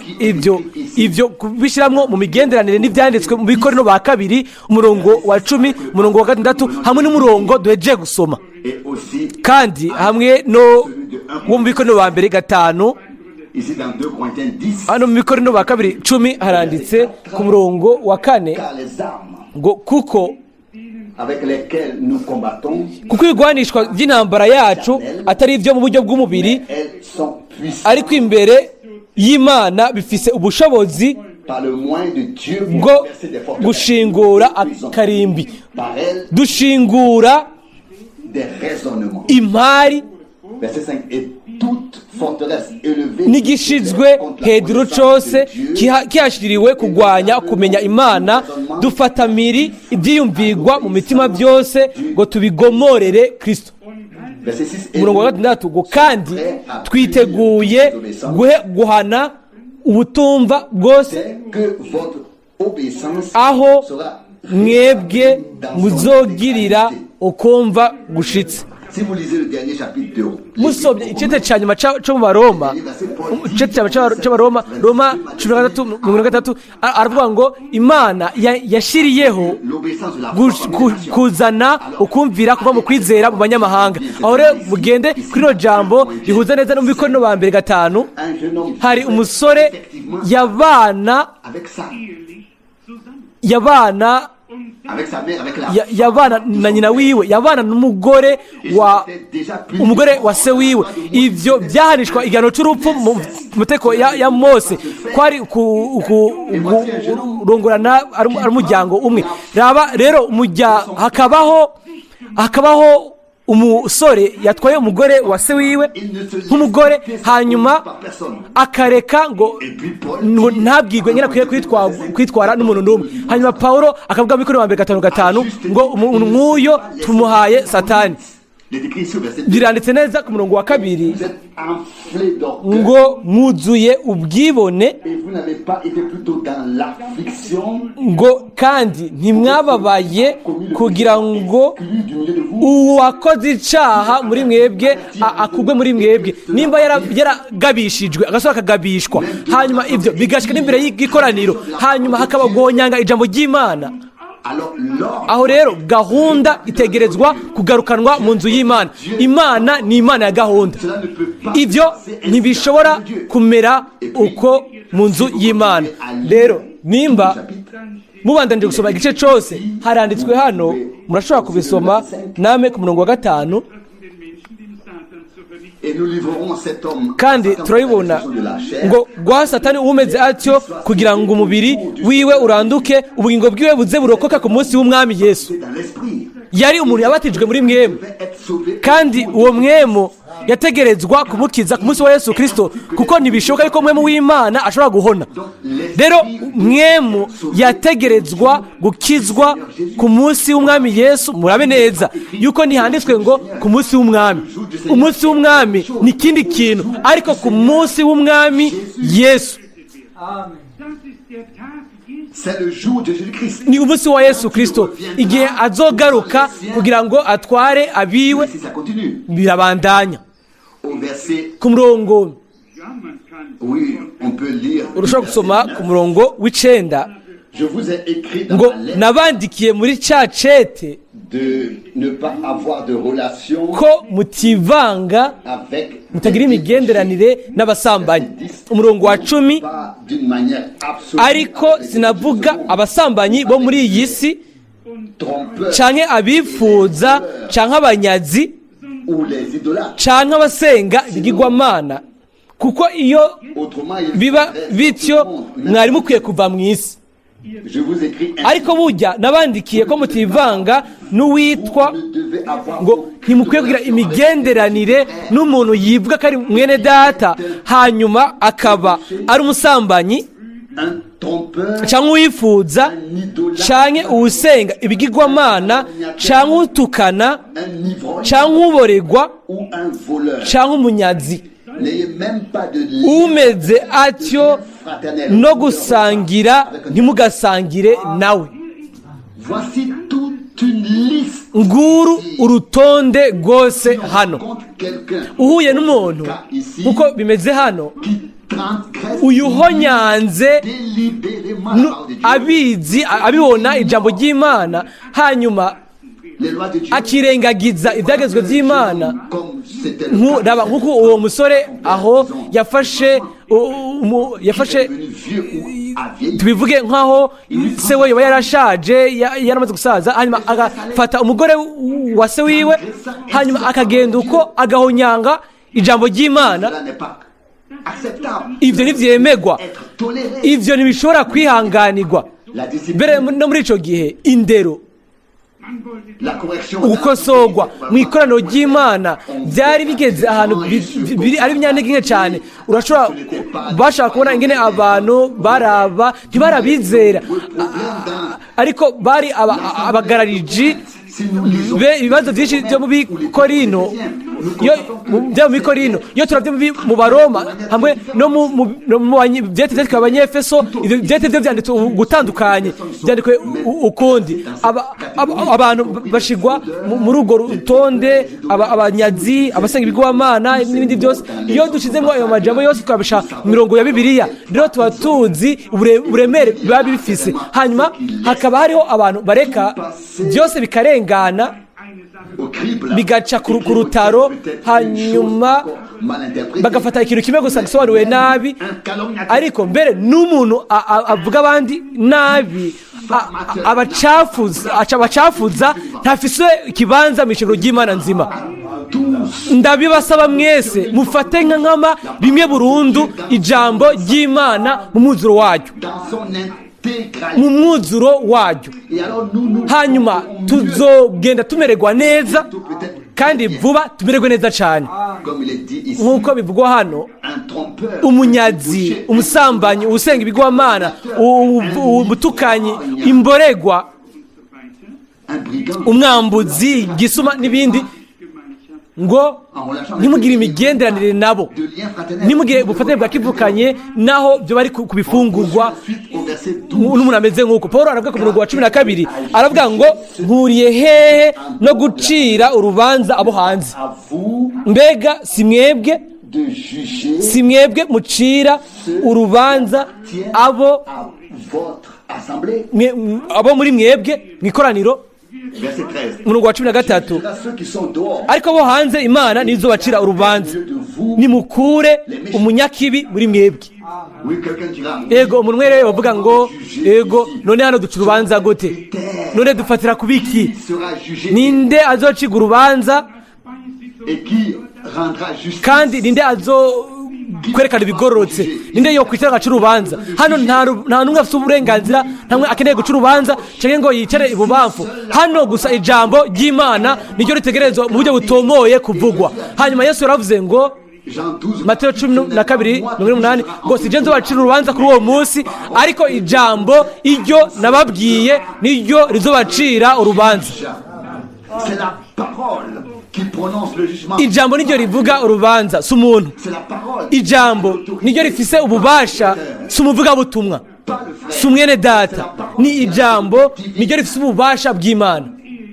ibyo kubishyiramo mu migenderanire n'ibyanditswe mu Bikorino ba kabiri, umurongo wa 10, umurongo wa 6, hamwe n'umurongo duhejeje gusoma, Et aussi kandi hamwe no wo mu Bikorino ba mbere 5. Ici dans 2 Corinthiens 10, Hano mu Bikorino ba kabiri 10 haranditse ku murongo wa 4 car les armes ngo kuko avec lesquelles nous combattons, kuko ibigwanishwa by'intambara yacu atari ibyo mu buryo bw'umubiri, elles sont puissantes ariko imbere y'Imana bifise ubushobozi par le moyen de Dieu pour bwo renverser des forteresses. gushingura akarimbi. Par elles, Dushingura des raisonnements. impari Verset 5. Et toute forteresse élevée n'igishizwe contre la hejuru connaissance cose de Dieu, kihashiriwe kugwanya kumenya Imana, dufata miri ibyiyumvirwa mu mitima byose ngo tubigomorere Kristo. Verset 6. Et Umurongo wa nous 6 ngo kandi twiteguye guhana ubutumva bwose c'est que votre obéissance aho sera mwebwe dans son muzogirira intégralité. ukumva gushitse. Si vous lisez le dernier chapitre de Musomye icete cya nyuma cyo mu Baroma, icete cya nyuma c'Abaroma, Roma 13, 43, aravuga ngo Imana yashiriyeho l'obéissance de la foi parmi les nations. Kuzana ukumvira kuva mu kwizera mu banyamahanga. Aho rero mugende kuri rino jambo rihuza neza no mu Bikorino ba mbere 5. Un jeune homme Hari umusore effectivement yabana avec ça, yabana avec sa mère, avec la yabana na nyina wiwe, yabana n'umugore wa umugore wa se wiwe. Ibyo byahanishwa igihano cy'urupfu mu mategeko ya Mose, kwari kurongorana ari umuryango umwe. Raba rero hakabaho umusore yatwaye umugore wa se wiwe nk'umugore, hanyuma akareka ngo ntabwirwe nyine akwiye kwitwara n'umuntu n'umwe. Hanyuma Paul akavuga muri wa mbere 5:5 ngo umuntu nk'uyo tumuhaye Satani. Biranditse neza ku murongo wa 2 ngo mwuzuye ubwibone, ngo kandi ntimwababaye kugira ngo uwakoze icaha muri mwebwe akugwe muri mwebwe. Nimba yaragabishijwe, agasore akagabishwa, hanyuma ibyo bigashika n'imbere y'ikoraniro, hanyuma hakaba guhonyanga ijambo ry'Imana, aho rero gahunda itegerezwa kugarukanwa mu nzu y'Imana. Imana ni Imana ya gahunda. Ibyo ntibishobora kumera uko mu nzu y'Imana. Rero nimba mubandanije gusoma igice cyose, haranditswe hano, murashobora kubisoma namwe ku murongo wa 5. Kandi turabibona ngo guha Satani umeze atyo kugira ngo umubiri wiwe uranduke, ubugingo bwiwe buze burokoka ku munsi w'Umwami Yesu. Yari umuntu yabatijwe muri mwemu, kandi uwo mwemu yategerezwa kumukiza ku munsi wa Yesu Kirisito, kuko ntibishoboka yuko mwemu w'Imana ashobora guhona. Rero mwemu yategerezwa gukizwa ku munsi w'Umwami Yesu. Murabe neza yuko ntihanditswe ngo ku munsi w'Umwami. Umunsi w'Umwami ni ikindi kintu, ariko ku munsi w'Umwami Yesu ni umunsi wa Yesu Kirisito, igihe azogaruka kugira ngo atware abiwe. Birabandanya. Au verset, Ku murongo, Ja, man kann oui, on peut lire. urashobora gusoma ku murongo w'9 Je vous ai écrit dans ngo ma lettre nabandikiye muri ca cete de ne pas avoir de relation ko mutivanga, avec mutagira imigenderanire n'abasambanyi. Umurongo wa 10: pas d'une manière absolue ariko avec les sinavuga gens abasambanyi bo muri iyi si, trompeurs canke abifuza, canke abanyazi, ou les idolâtres. canke abasenga ibigirwamana, kuko iyo Autrement, il biba faudrait bityo sortir du monde. mwari mukwiye kuva mu isi. Je vous écris ainsi. Ariko burya nabandikiye ko mutivanga n'uwitwa Vous ne devez avoir ngo aucune ntimukwiye kugira relation avec imigenderanire n'umuntu yivuga ko ari mwene data, hanyuma akaba ari umusambanyi, un trompeur, cyangwa uwifuza, un idolâtre, canke uwusenga ibigirwamana, canke utukana, un ivrogne canke uboregwa, ou un voleur. canke umunyazi. N'ayez même pas de lien Umeze atyo fraternel. no gusangira ntimugasangire nawe. Voici toute une liste. Nguru urutonde rwose hano. Contre quelqu'un Uhuye n'umuntu, nkuko bimeze hano, qui transgresse uyuhonyanze délibérément la parole de Dieu, abizi, abibona ijambo ry'Imana, hanyuma les lois de Dieu, akirengagiza ibyagezwe by'Imana, comme c'était le cas raba nk'uko uwo musore aho yafashe yafashe devenu vieux ou a vieilli, tubivuge nk'aho se we yoba yarashaje, yaramaze gusaza, hanyuma agafata umugore wa se wiwe, hanyuma akagenda uko agahonyanga ijambo ry'Imana. Cela n'est pas acceptable. Ibyo ntibyemegwa. Être toléré. Ibyo ntibishobora kwihanganirwa. La discipline, Mbere no muri icyo gihe indero, man wollte la correction, ugukosorwa mu ikoraniro ry'Imana byari bigeze ahantu biri ari ibinyantege nke cyane. Urashobora bashaka kubona ingene abantu baraba ntibarabizera, ariko bari abagarariji. Si nous lisons Ibibazo byinshi byo mu Bikorino, iyo byo mu Bikorino, iyo turabye mu Baroma hamwe no mu byete byanditswe Abanyefeso, ibyo byete byo byanditswe gutandukanye, byanditswe ukundi. Abantu bashigwa muri urwo rutonde, abanyazi, abasenga ibigwamana n'ibindi byose. Iyo dushizemo ayo majambo yose tukabisha mu mirongo ya Bibiliya, rero tuba tuzi uburemere biba bifise. Hanyuma hakaba hariho abantu bareka byose bikarengana, eine Sache au crible, bigaca ku rutaro, hanyuma bagafata ikintu kimwe gusa gisobanuwe nabi. Ariko mbere n'umuntu avuga abandi nabi, abacafuza, aca abacafuza, ntafise ikibanza mu ishengero ry'Imana nzima. Ndabibasaba mwese, mufate nka nkama rimwe burundu ijambo ry'Imana mu mwuzuro waryo, dans son intégralité. mu mwuzuro waryo. Et alors nous nous Hanyuma tuzogenda tumererwa neza, kandi vuba tumererwe neza cyane. Comme il est dit ici, Nk'uko bivugwa hano, un trompeur, umunyazi, umusambanyi, usenga ibigwamana, umutukanyi, imboregwa, un brigand, umwambuzi, igisuma n'ibindi, ngo ntimugire imigenderanire nabo, de lien fraternel. ntimugire ubufatanye bwa kivukanye naho byo bari ku bifungurwa Ensuite, au verset 12, n'umuntu ameze nk'uko. Paul aravuga ku murongo wa 12, aravuga ngo mpuriye hehe no gucira urubanza abo hanze? À vous Mbega si mwebwe, de juger si mwebwe mucira urubanza abo à votre assemblée. Abo muri mwebwe mu ikoraniro? Verset 13. Umurongo wa 13: Jugera ceux qui sont dehors. Ariko abo hanze Imana nizo bacira urubanza. Nimukure umunyakibi muri mwebwe. Oui, quelqu'un dira. Ego, umuntu umwe rero bavuga ngo ego, none hano duca urubanza gute? None dufatira ku biki? Qui sera jugé Ninde azociga urubanza? et qui rendra justice? Kandi ninde azo kwerekana ibigororotse? Ninde yo kwicara agaca urubanza hano? Nta n'umwe afite uburenganzira, nta n'umwe akeneye guca urubanza cyangwa ngo yicare ibubamfu hano. Gusa ijambo ry'Imana niryo ritegerezwa mu buryo butomoye kuvugwa. Hanyuma Yesu yaravuze ngo Jean 12, Mateyo 12:48 ngo si je nzobacira urubanza kuri uwo munsi, ariko ijambo iryo nababwiye niryo rizobacira urubanza. C'est la parole qui prononce le jugement. Ijambo niryo rivuga urubanza, si umuntu. C'est la parole. Ijambo niryo rifise ububasha, si umuvugabutumwa, Pas le frère. si umwene data. Ni ijambo niryo rifise ububasha bw'Imana.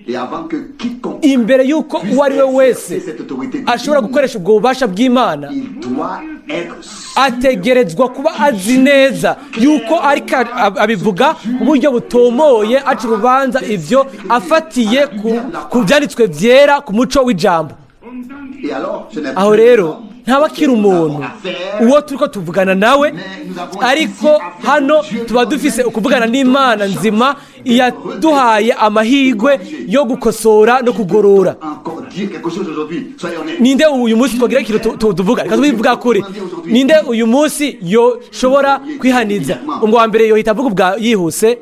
Et avant que quiconque Imbere y'uko puisse uwo ari we wese exercer cette autorité ashobora divine, gukoresha ubwo bubasha bw'Imana, il doit être sûr ategerezwa kuba azi neza yuko ariko abivuga mu buryo butomoye, aca urubanza ibyo afatiye ku byanditswe byera, ku muco w'ijambo. Et alors, ce n'est Aho plus rero l'homme ntaba akiri umuntu uwo turi ko tuvugana nawe, ariko hano tuba dufise ukuvugana n'Imana nzima yaduhaye amahirwe yo gukosora no kugorora. Encore dire quelque chose aujourd'hui. Soyez honnêtes. Ninde uyu munsi twagira ikintu tuvuga? Reka tubivuga kuri, ninde uyu munsi yoshobora kwihaniza? Ubwo wa mbere yohita avuga ubwa yihuse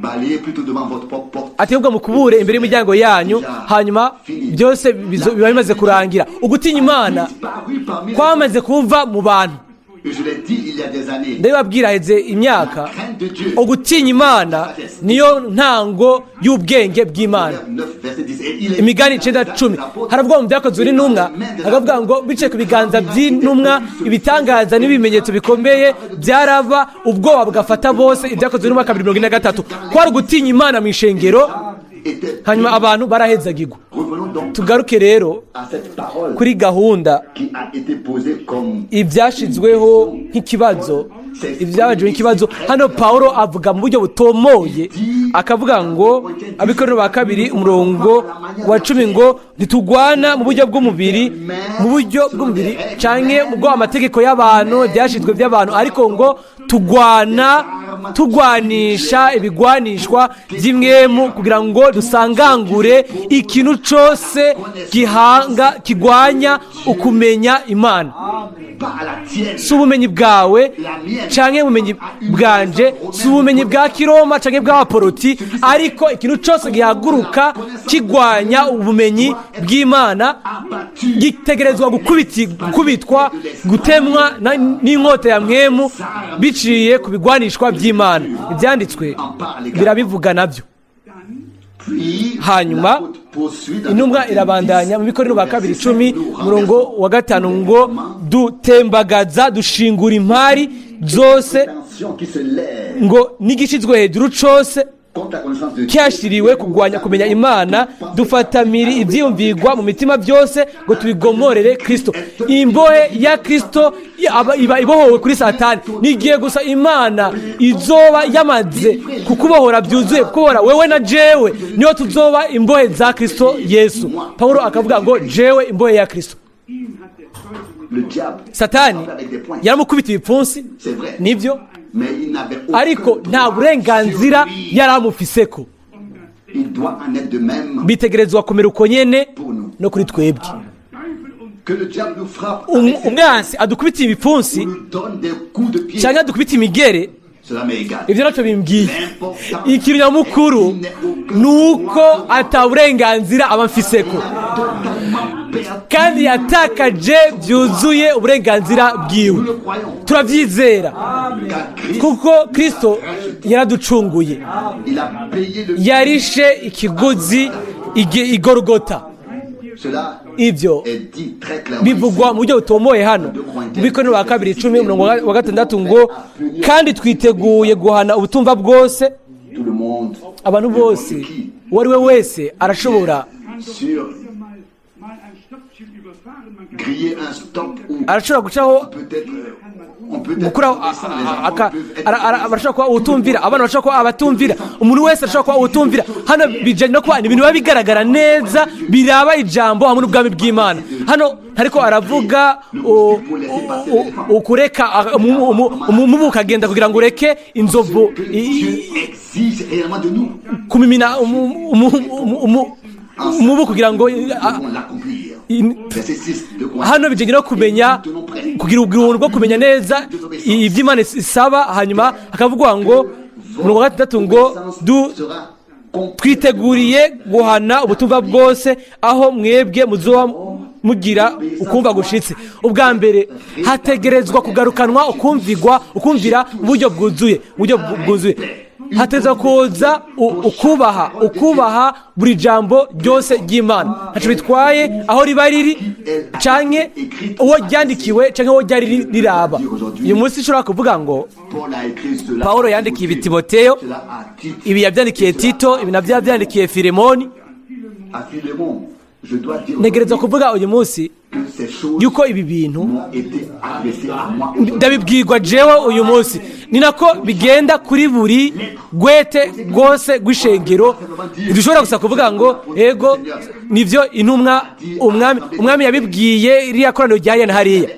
Balayez plutôt devant votre propre porte. ati ahubwo mukubure imbere y'imiryango yanyu, hanyuma byose biba bimaze kurangira. Ugutinya Imana Disparu parmi les kwamaze kuva mu bantu. Et je l'ai dit il y a des années. Ndabibabwira heze imyaka. Crainte de Dieu. Ugutinya Imana niyo ntango y'ubwenge bw'Imana. 9, verset 10. Et il est Imigani 9:10, haravuga mu Byakozwe n'Intumwa, hakavuga ngo bicaye ku biganza by'intumwa ibitangaza n'ibimenyetso bikomeye byaraba, ubwoba bugafata bose. Ibyakozwe n'Intumwa 2:43. Kwari ugutinya Imana mu ishengero, était. hanyuma abantu barahezagirwa. Revenons donc Tugaruke rero à cette parole kuri gahunda qui a été posée comme ibyashyizweho nk'ikibazo, ibyabajwe nk'ikibazo. Hano Paulo avuga mu buryo butomoye, akavuga ngo Abikorino ba kabiri umurongo wa 10 ngo ntitugwana mu buryo bw'umubiri canke mu bwo amategeko y'abantu, ibyashyizwe by'abantu, ariko ngo tugwana tugwanisha ibigwanishwa by'impwemu kugira ngo dusangangure ikintu cose gihanga kigwanya ukumenya Imana. Pas à la tienne. Si ubumenyi bwawe canke ubumenyi bwanje, si ubumenyi bwa Kiroma canke bw'abaporoti, ariko ikintu cose gihaguruka kigwanya ubumenyi bw'Imana Abattu. gitegerezwa gukubitwa, gutemwa n'inkota ya mpwemu biciye ku bigwanishwa by'Imana. Ibyanditswe birabivuga nabyo. Puis, Hanyuma, l'apôtre poursuit dans intumwa le irabandanya mu Bikorino ba kabiri 10 nous umurongo wa 5 ngo dutembagaza, dushingura impari zose tension qui se lève ngo n'igishyizwe hejuru cose contre la connaissance de Dieu. cyashyiriwe kurwanya kumenya Imana, dufatamiri ibyiyumvirwa mu mitima byose ngo tubigomorere Kristo. Imbohe ya Kristo iba ibohowe kuri Satani. Nigiye gusa Imana izoba yamaze kukubohora byuzuye, kukubohora wewe na jewe, niyo tuzoba imbohe za Kristo Yesu. Paulo akavuga ngo jewe imbohe ya Kristo. Le diable Satani avec des poings. yaramukubita ibipfunsi. C'est vrai. Nibyo. Mais il n'avait aucun Ariko nta droit burenganzira sur lui. yari amufiseko. Il doit en être de même Bitegerezwa kumera uko nyene pour nous. no kuri twebwe. Que le diable nous frappe avec ses Umwansi adukubita ibipfunsi ou nous donne des coups de pied, cyangwa adukubita imigere, cela m'est égal. ibyo nacyo bimbwiye. L'important Ikintu nyamukuru ni uko ata burenganzira aba amfiseko, totalement perdu. kandi yatakaje byuzuye uburenganzira bwiwe. Nous le croyons. Turabyizera Car Christ, kuko Kristo yaraducunguye. Il a payé le Yarishe ikiguzi Igorogota. Cela Ibyo est dit très clairement bivugwa ici. mu buryo butomoye hano mu Bikorino ba kabiri 10 umurongo wa 6 ngo kandi twiteguye guhana ubutumva bwose. Tout le monde Abantu bose, uwo ari we wese arashobora sur Mal ein Stoppschild überfahren, man kann griller un stop ou arashobora gucaho peut-être on peut être gukuraho obéissant, les enfants peuvent être barashobora kuba utumvira, abana bashobora kuba abatumvira, umuntu wese arashobora kuba utumvira. Hano bijyanye no kuba ni ibintu biba bigaragara neza biraba ijambo hamwe n'ubwami bw'Imana. Hano ariko aravuga ukureka umubu ukagenda kugira ngo ureke inzovu que Dieu exige réellement de nous. Kumimina umubu kugira ngo Nous devons l'accomplir. Verset 6 de Corinthiens. Hano bijyanye no kumenya kugira ubuntu bwo kumenya neza ibyo Imana isaba. Hanyuma hakavugwa ngo umurongo wa 6 ngo du Sera complètement twiteguriye guhana ubutumwa bwose aho mwebwe muzoba mugira ukumva gushitse. Ubwa mbere hategerezwa kugarukanwa ukumvigwa, ukumvira mu buryo bwuzuye, mu buryo bwuzuye. Hateza kuza ukubaha buri jambo ryose ry'Imana, ntaco bitwaye aho riba riri canke uwo ryandikiwe canke uwo ryari riraba. Uyu munsi nshobora kuvuga ngo Paul a écrit cela Pawulo à yandikiye ibi Timothée, Timoteyo, cela à Tite, ibi yabyandikiye Tito, ibi nabyo yabyandikiye Filemoni. à Philémon. Je dois dire Ntegerezwa aujourd'hui kuvuga uyu munsi que ces choses yuko ibi bintu m'ont été adressées à moi aujourd'hui. Ndabibwirwa jewe uyu munsi. Ni nako bigenda kuri buri gwete rwose rw'ishengero. Ntidushobora gusa kuvuga ngo ego, nibyo intumwa, umwami yabibwiye iriya koraniro rya hariya na hariya.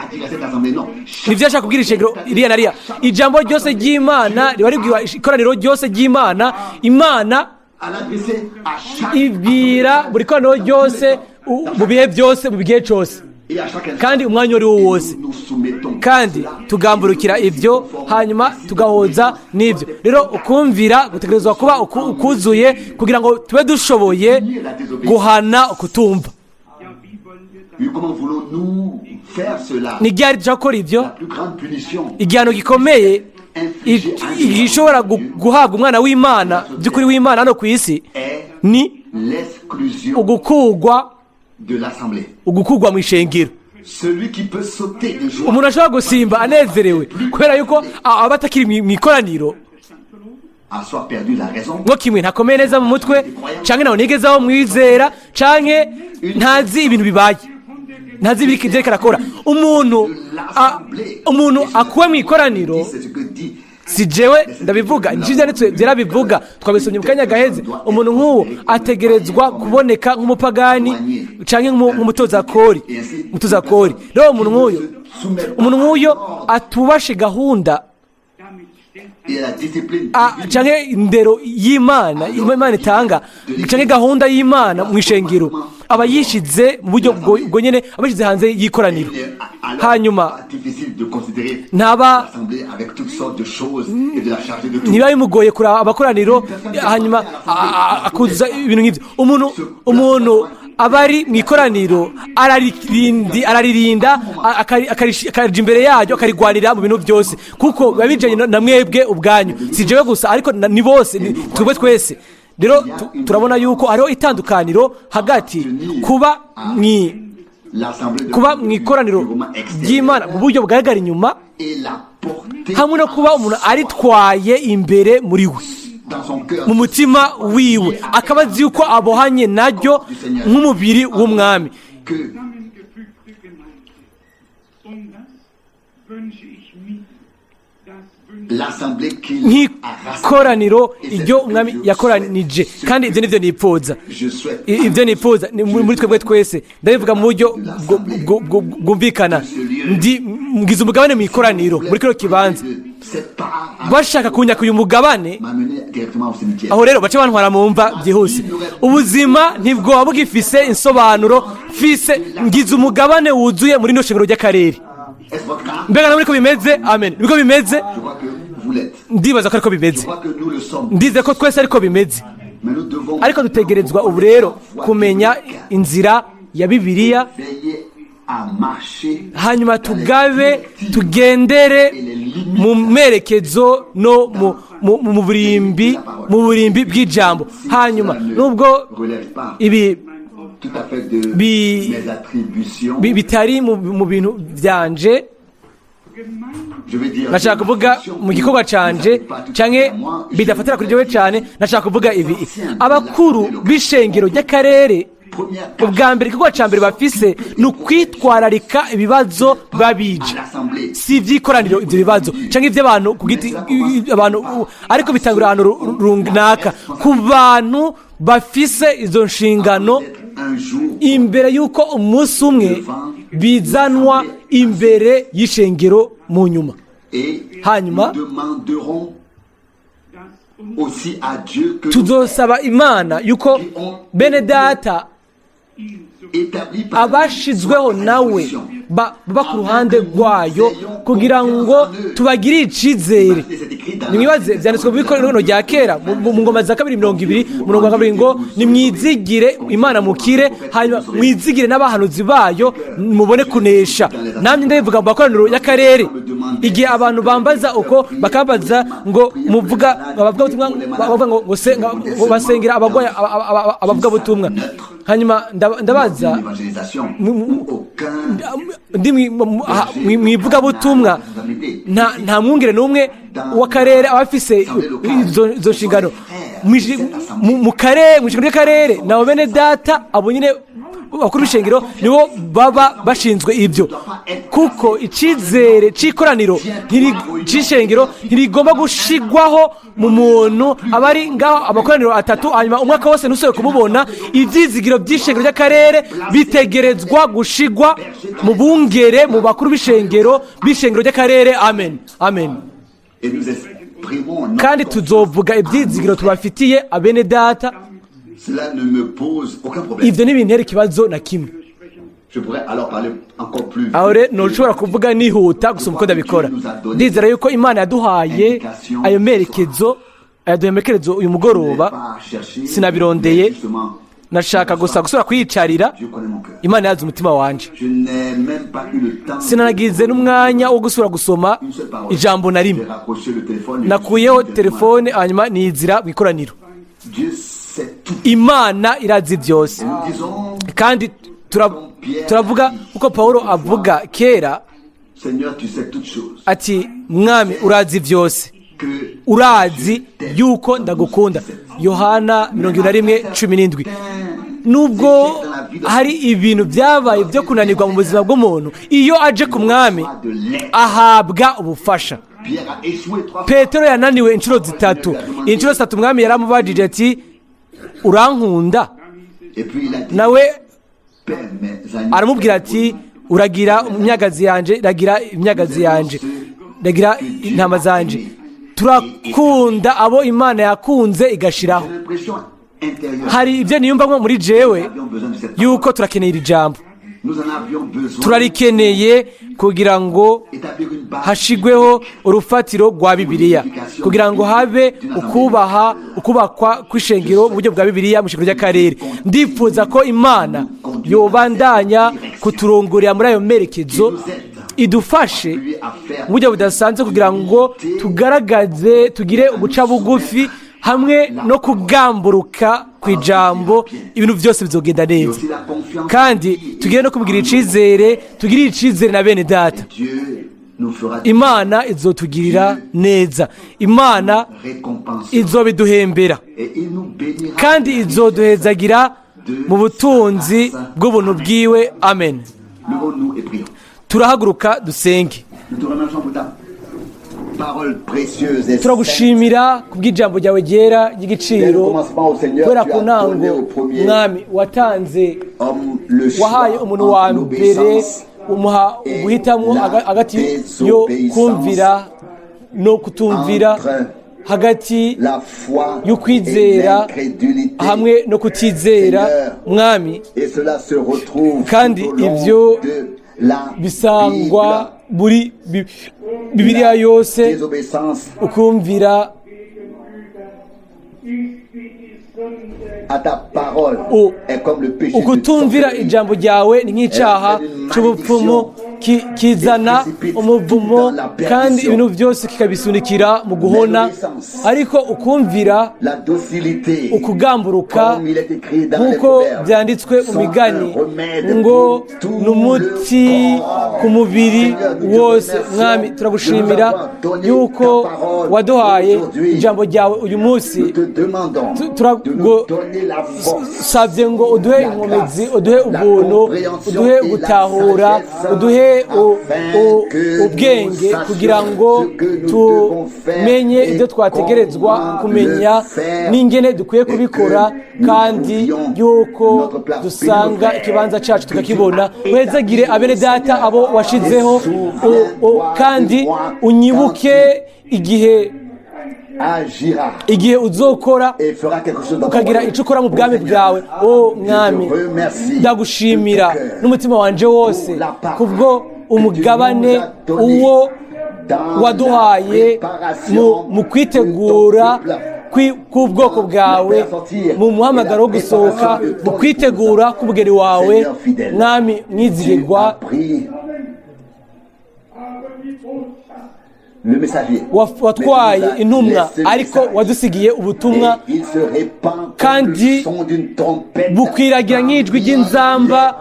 À dire à cette assemblée, non. Nibyo ashaka kubwira ishengero iriya na hariya. Ijambo ryose ry'Imana riba ribwirwa ikoraniro ryose ry'Imana. Imana À l'adresser à chaque ibwira buri koraniro ryose mu bihe byose, mu gihe cyose et à chaque instant. kandi umwanya uwo ari wo wose. Nous nous soumettons. Kandi tugamburukira ibyo, hanyuma tugahoza n'ibyo. Rero ukumvira gutegerezwa kuba ukuzuye kugira ngo tube dushoboye guhana ukutumva. Ja, wie wollen wir das Oui, comment voulons-nous faire cela? Ni ryari dushobora gukora ibyo? La plus grande punition Igihano gikomeye gishobora guhabwa umwana w'Imana by'ukuri w'Imana hano ku isi est ni l'exclusion ugukugwa de l'assemblée. Ugukugwa mu ishengero. Celui qui peut sauter de joie Umuntu ashobora gusimba anezerewe kubera yuko aba atakiri mu ikoraniro a soit perdu la raison, ngo kimwe ntakomeye neza mu mutwe, canke ntawe nigeze aho mwizera, canke ntazi ibintu bibaye, ntazi ibiri ivyo ariko arakora. Umuntu akuwe mu ikoraniro, c'est ce que dit si jewe ndabivuga, nivyo vyanditswe vyera bivuga, twabisomye mu kanya gaheze. Umuntu nk'uwo ategerezwa kuboneka nk'umupagani canke nk'umutozakori, umutozakori. Rero umuntu nk'uyo atubashe gahunda damit stellt et la discipline canke indero y'Imana, Imana itanga, canke gahunda y'Imana mu ishengero, aba yishize mu buryo bwo nyene, aba yishize hanze y'ikoraniro. Alors, Hanyuma pas difficile de considérer ntaba l'assemblée avec toutes sortes de choses et de la charger de tout. Ntibiba bimugoye kuraba abakoraniro, hanyuma akuzuza ibintu nk'ibyo. Umuntu aba ari mu ikoraniro araririnda, akarija imbere yaryo, akarigwanira mu bintu byose, kuko biba bijanye na mwebwe ubwanyu. Si jewe gusa, ariko ni bose, ni twebwe twese. Rero turabona yuko hariho itandukaniro hagati kuba mwi L'assemblée de kuba mu ikoraniro purement extérieure ry'Imana mu buryo bugaragara inyuma et la porter hamwe no kuba umuntu aritwaye imbere muri we, dans son cœur. mu mutima wiwe, akaba azi yuko abohanye naryo nk'umubiri w'Umwami. Que zusammengefügte Gemeinde. Und das wünsche ich mir. Das wünsche l'assemblée qu'il a rassemblée. Nk'ikoraniro iryo Umwami yakoranije, kandi ibyo nibyo nipfuza. Je souhaite Ibyo nipfuza ni muri twebwe twese. Ndabivuga mu buryo bwumvikana. Ndi ngize umugabane mu ikoraniro muri kino kibanza. Cette part à Bashaka kunyaka uyu mugabane, m'amener directement au cimetière. aho rero bace bantwara mu mva byihuse. Ubuzima ntibwoba bugifise insobanuro mfise ngize umugabane wuzuye muri rino shengero ry'akarere. Est-ce votre cas? Mbega nawe niko bimeze? Amen, niko bimeze. Je crois que vous l'êtes. Ndibaza ko ariko Je bimeze. crois que nous le sommes. Ndize ko twese ariko bimeze. Mais nous devons Ariko dutegerezwa ubu rero kumenya inzira ya Bibiliya, veiller à marcher hanyuma tugabe tugendere mu merekezo no mu burimbi bw'ijambo. Hanyuma nubwo relève pas ibi tout à fait de mes attributions. bitari mu bintu byanje, Je vais dire nashaka kuvuga mu gikorwa canje canke bidafatira kuri jewe cane. Nashaka kuvuga ibi: abakuru b'ishengero ry'akarere, ubwa mbere, igikorwa ca mbere bafise ni ukwitwararika ibibazo babije, l'assemblée. Si iby'ikoraniro ibyo bibazo canke iby'abantu ku giti abantu, ariko bitangura ahantu runaka ku bantu bafise izo nshingano, Un jour imbere y'uko umunsi umwe bizanwa imbere y'ishengero mu nyuma. Et Hanyuma, nous demanderons aussi à Dieu que tuzosaba Imana yuko bene data établi par abashizweho nawe baba ku ruhande rwayo kugira ngo tubagirire icizere. Nimwibaze, byanditswe mu bikorano rya kera, mu Ngoma za Kabiri 20 umurongo wa 2 ngo: "Nimwizigire Imana mukire, hanyuma mwizigire n'abahanuzi bayo mubone kunesha." Namwe ndabivuga mu makoraniro y'akarere. Igihe abantu bambaza uko bakambaza ngo muvuga abavugabutumwa, bavuga ngo ngo basengera abagwayi, abavugabutumwa, hanyuma ndabaza L'évangélisation, mu- aucun ndi mu ivugabutumwa, nta mwungere n'umwe w'akarere aba afise izo nshingano. Mu karere, mu ishengero ry'akarere, nabo bene data abo nyine bakuru b'ishengero nibo baba bashinzwe ibyo, kuko icyizere cy'ikoraniro cy'ishengero ntirigomba gushigwaho mu muntu aba ari ngaho amakoraniro 3, hanyuma umwaka wose ntusubire kumubona. Ibyizigiro by'ishengero ry'akarere bitegerezwa gushigwa mu bungere, mu bakuru b'ishengero ry'akarere. Amen, amen. Et nous exprimons notre Kandi tuzovuga ibyizigiro tubafitiye abene data. Cela ne me pose aucun problème. Ibyo ntibintera ikibazo na kimwe. Je pourrais alors parler encore plus Aho rero ntushobora kuvuga nihuta gusoma uko ndabikora. Ndizera yuko Imana yaduhaye ayo merekezo, yaduhaye amerekezo uyu mugoroba. Sinabirondeye, nashaka gusa gusubira kuyicarira. Dieu connaît mon cœur. Imana yazi umutima wanje. Je n'ai même pas eu le temps. Sinanagize n'umwanya wo gusubira gusoma Une seule parole. ijambo na rimwe. J'ai raccroché le téléphone et Nakuyeho je suis telefone, hanyuma nizira mu ikoraniro. Dieu sait tout. Imana irazi byose. Et nous disons, Kandi turavuga uko Pawulo avuga kera Seigneur, tu sais toutes choses. ati: "Mwami, urazi byose, Que urazi yuko ndagukunda." Yohana 21:17. Nubwo hari ibintu byabaye byo kunanirwa mu buzima bw'umuntu, iyo aje ku Mwami de l'aide. ahabwa ubufasha. Pierre a échoué trois fois. Petero yananiwe inshuro zitatu. Inshuro zitatu Umwami yaramubajije ati: "Urankunda?" Et puis il a dit, Nawe Pais mes agneaux. aramubwira ati: "Uragira imyagazi yanje, ragira imyagazi yanje, ragira intama zanje." Turakunda abo Imana yakunze igashiraho. J'ai l'impression intérieure. Hari ibyo niyumvamo muri jewe Nous avions besoin de cette parole. yuko turakeneye iri jambo. Nous en avions besoin. Turarikeneye kugira ngo Établir une base. hashigweho urufatiro rwa Bibiliya, kugira ngo habe ukubaha, ukubakwa kw'ishengero mu buryo bwa Bibiliya mu ishengero ry'akarere. Ndifuza ko Imana yobandanya kuturongorera muri ayo merekezo, idufashe Lui à faire mu buryo budasanzwe kugira ngo tugaragaze, tugire uguca bugufi hamwe no kugamburuka ku ijambo. Ibintu byose bizogenda Et neza. aussi la confiance. Kandi tugire no kugira icizere, tugirire icizere na bene data. Dieu nous fera Imana izotugirira neza, Imana récompense. izobiduhembera. Et il nous bénira. Kandi izoduhezagira mu butunzi bw'ubuntu bwiwe. Amen. Levons-nous et prions. Turahaguruka dusenge. Nous te remercions pour ta parole précieuse et sainte. Turagushimira kubw'ijambo ryawe ryera ry'igiciro. Kubera ku ntango, Mwami, watanze, Homme le choix wahaye umuntu wa entre mbere, l'obéissance umuha guhitamo hagati yo kumvira no kutumvira, hagati la foi y'ukwizera et l'incrédulité. hamwe no kutizera, Mwami. Et cela se retrouve Kandi tout au long ibyo de la bisangwa Bible. muri Bibiliya yose. Désobéissance Ukumvira à ta parole est comme le péché de ukutumvira sorcellerie. ijambo ryawe ni nk'icyaha cy'ubupfumu, kizana umuvumo, kandi ibintu byose kikabisunikira mu guhona. Ariko ukumvira, La docilité, ukugamburuka, comme il est écrit dans les nk'uko Proverbes, byanditswe mu sont Migani, un remède ngo pour tout ni umuti le corps. ku mubiri Seigneur, nous te wose. remercions Mwami, de turagushimira nous avoir donné yuko ta parole waduhaye aujourd'hui. ijambo ryawe uyu munsi. Nous te demandons de nous donner la force, Turagusabye ngo uduhe inkomezi, uduhe ubuntu, uduhe gutahura, uduhe ubwenge kugira ngo tumenye ibyo twategerezwa kumenya n'ingene dukwiye kubikora, kandi yuko dusanga ikibanza cyacu tukakibona. Wezagire abene data abo washizeho, kandi unyibuke igihe agira igihe uzokora et fera quelque chose dans ton ukagira royaume. icyo ukora mu bwami bwawe. O Mwami, ndagushimira n'umutima wanje wose kubwo umugabane uwo waduhaye mu kwitegura k'ubwoko bwawe, mu muhamagaro wo gusohoka, mu kwitegura k'umugeni wawe, Mwami Tu mwizigirwa. as pris Aber die Botschaft le messager. Watwaye Mais tu nous as intumwa, laissé le ariko message. wadusigiye ubutumwa. Et il se répand comme Kandi le son d'une trompette bukwiragira nk'ijwi ry'inzamba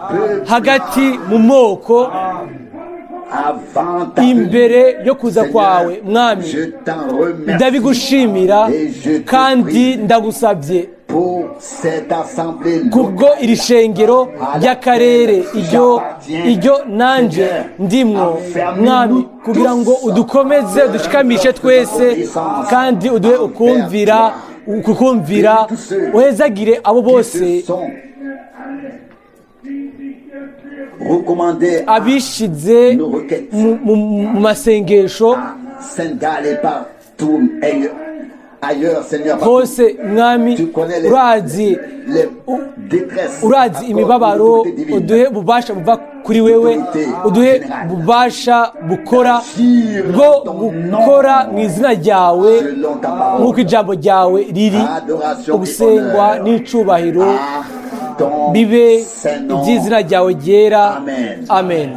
hagati mu moko avant ta imbere venue. Yo kuza Seigneur, kwawe, Mwami, je t'en remercie ndabigushimira et je te kandi prie ndagusabye pour cette assemblée kubwo locale iri shengero ry'akarere iryo nanje ndimwo, Mwami, kugira ngo udukomeze, udushikamishe twese kandi uduhe ukumvira, kukumvira. Uhezagire abo qui bose se sont recommandés à abishize nos requêtes mu masengesho à Saint-Gall et partout ailleurs, Seigneur, partout. hose. Mwami, Tu connais urazi les détresses. urazi Accorde imibabaro. l'autorité divine. Uduhe ububasha buva kuri wewe, uduhe ububasha bukora bwo gukora mu izina ryawe Selon ta parole. nk'uko ijambo ryawe riri. Adoration et Ugusengwa honneur n'icubahiro à ton bibe saint nom. iby'izina ryawe ryera. Amen. Amen.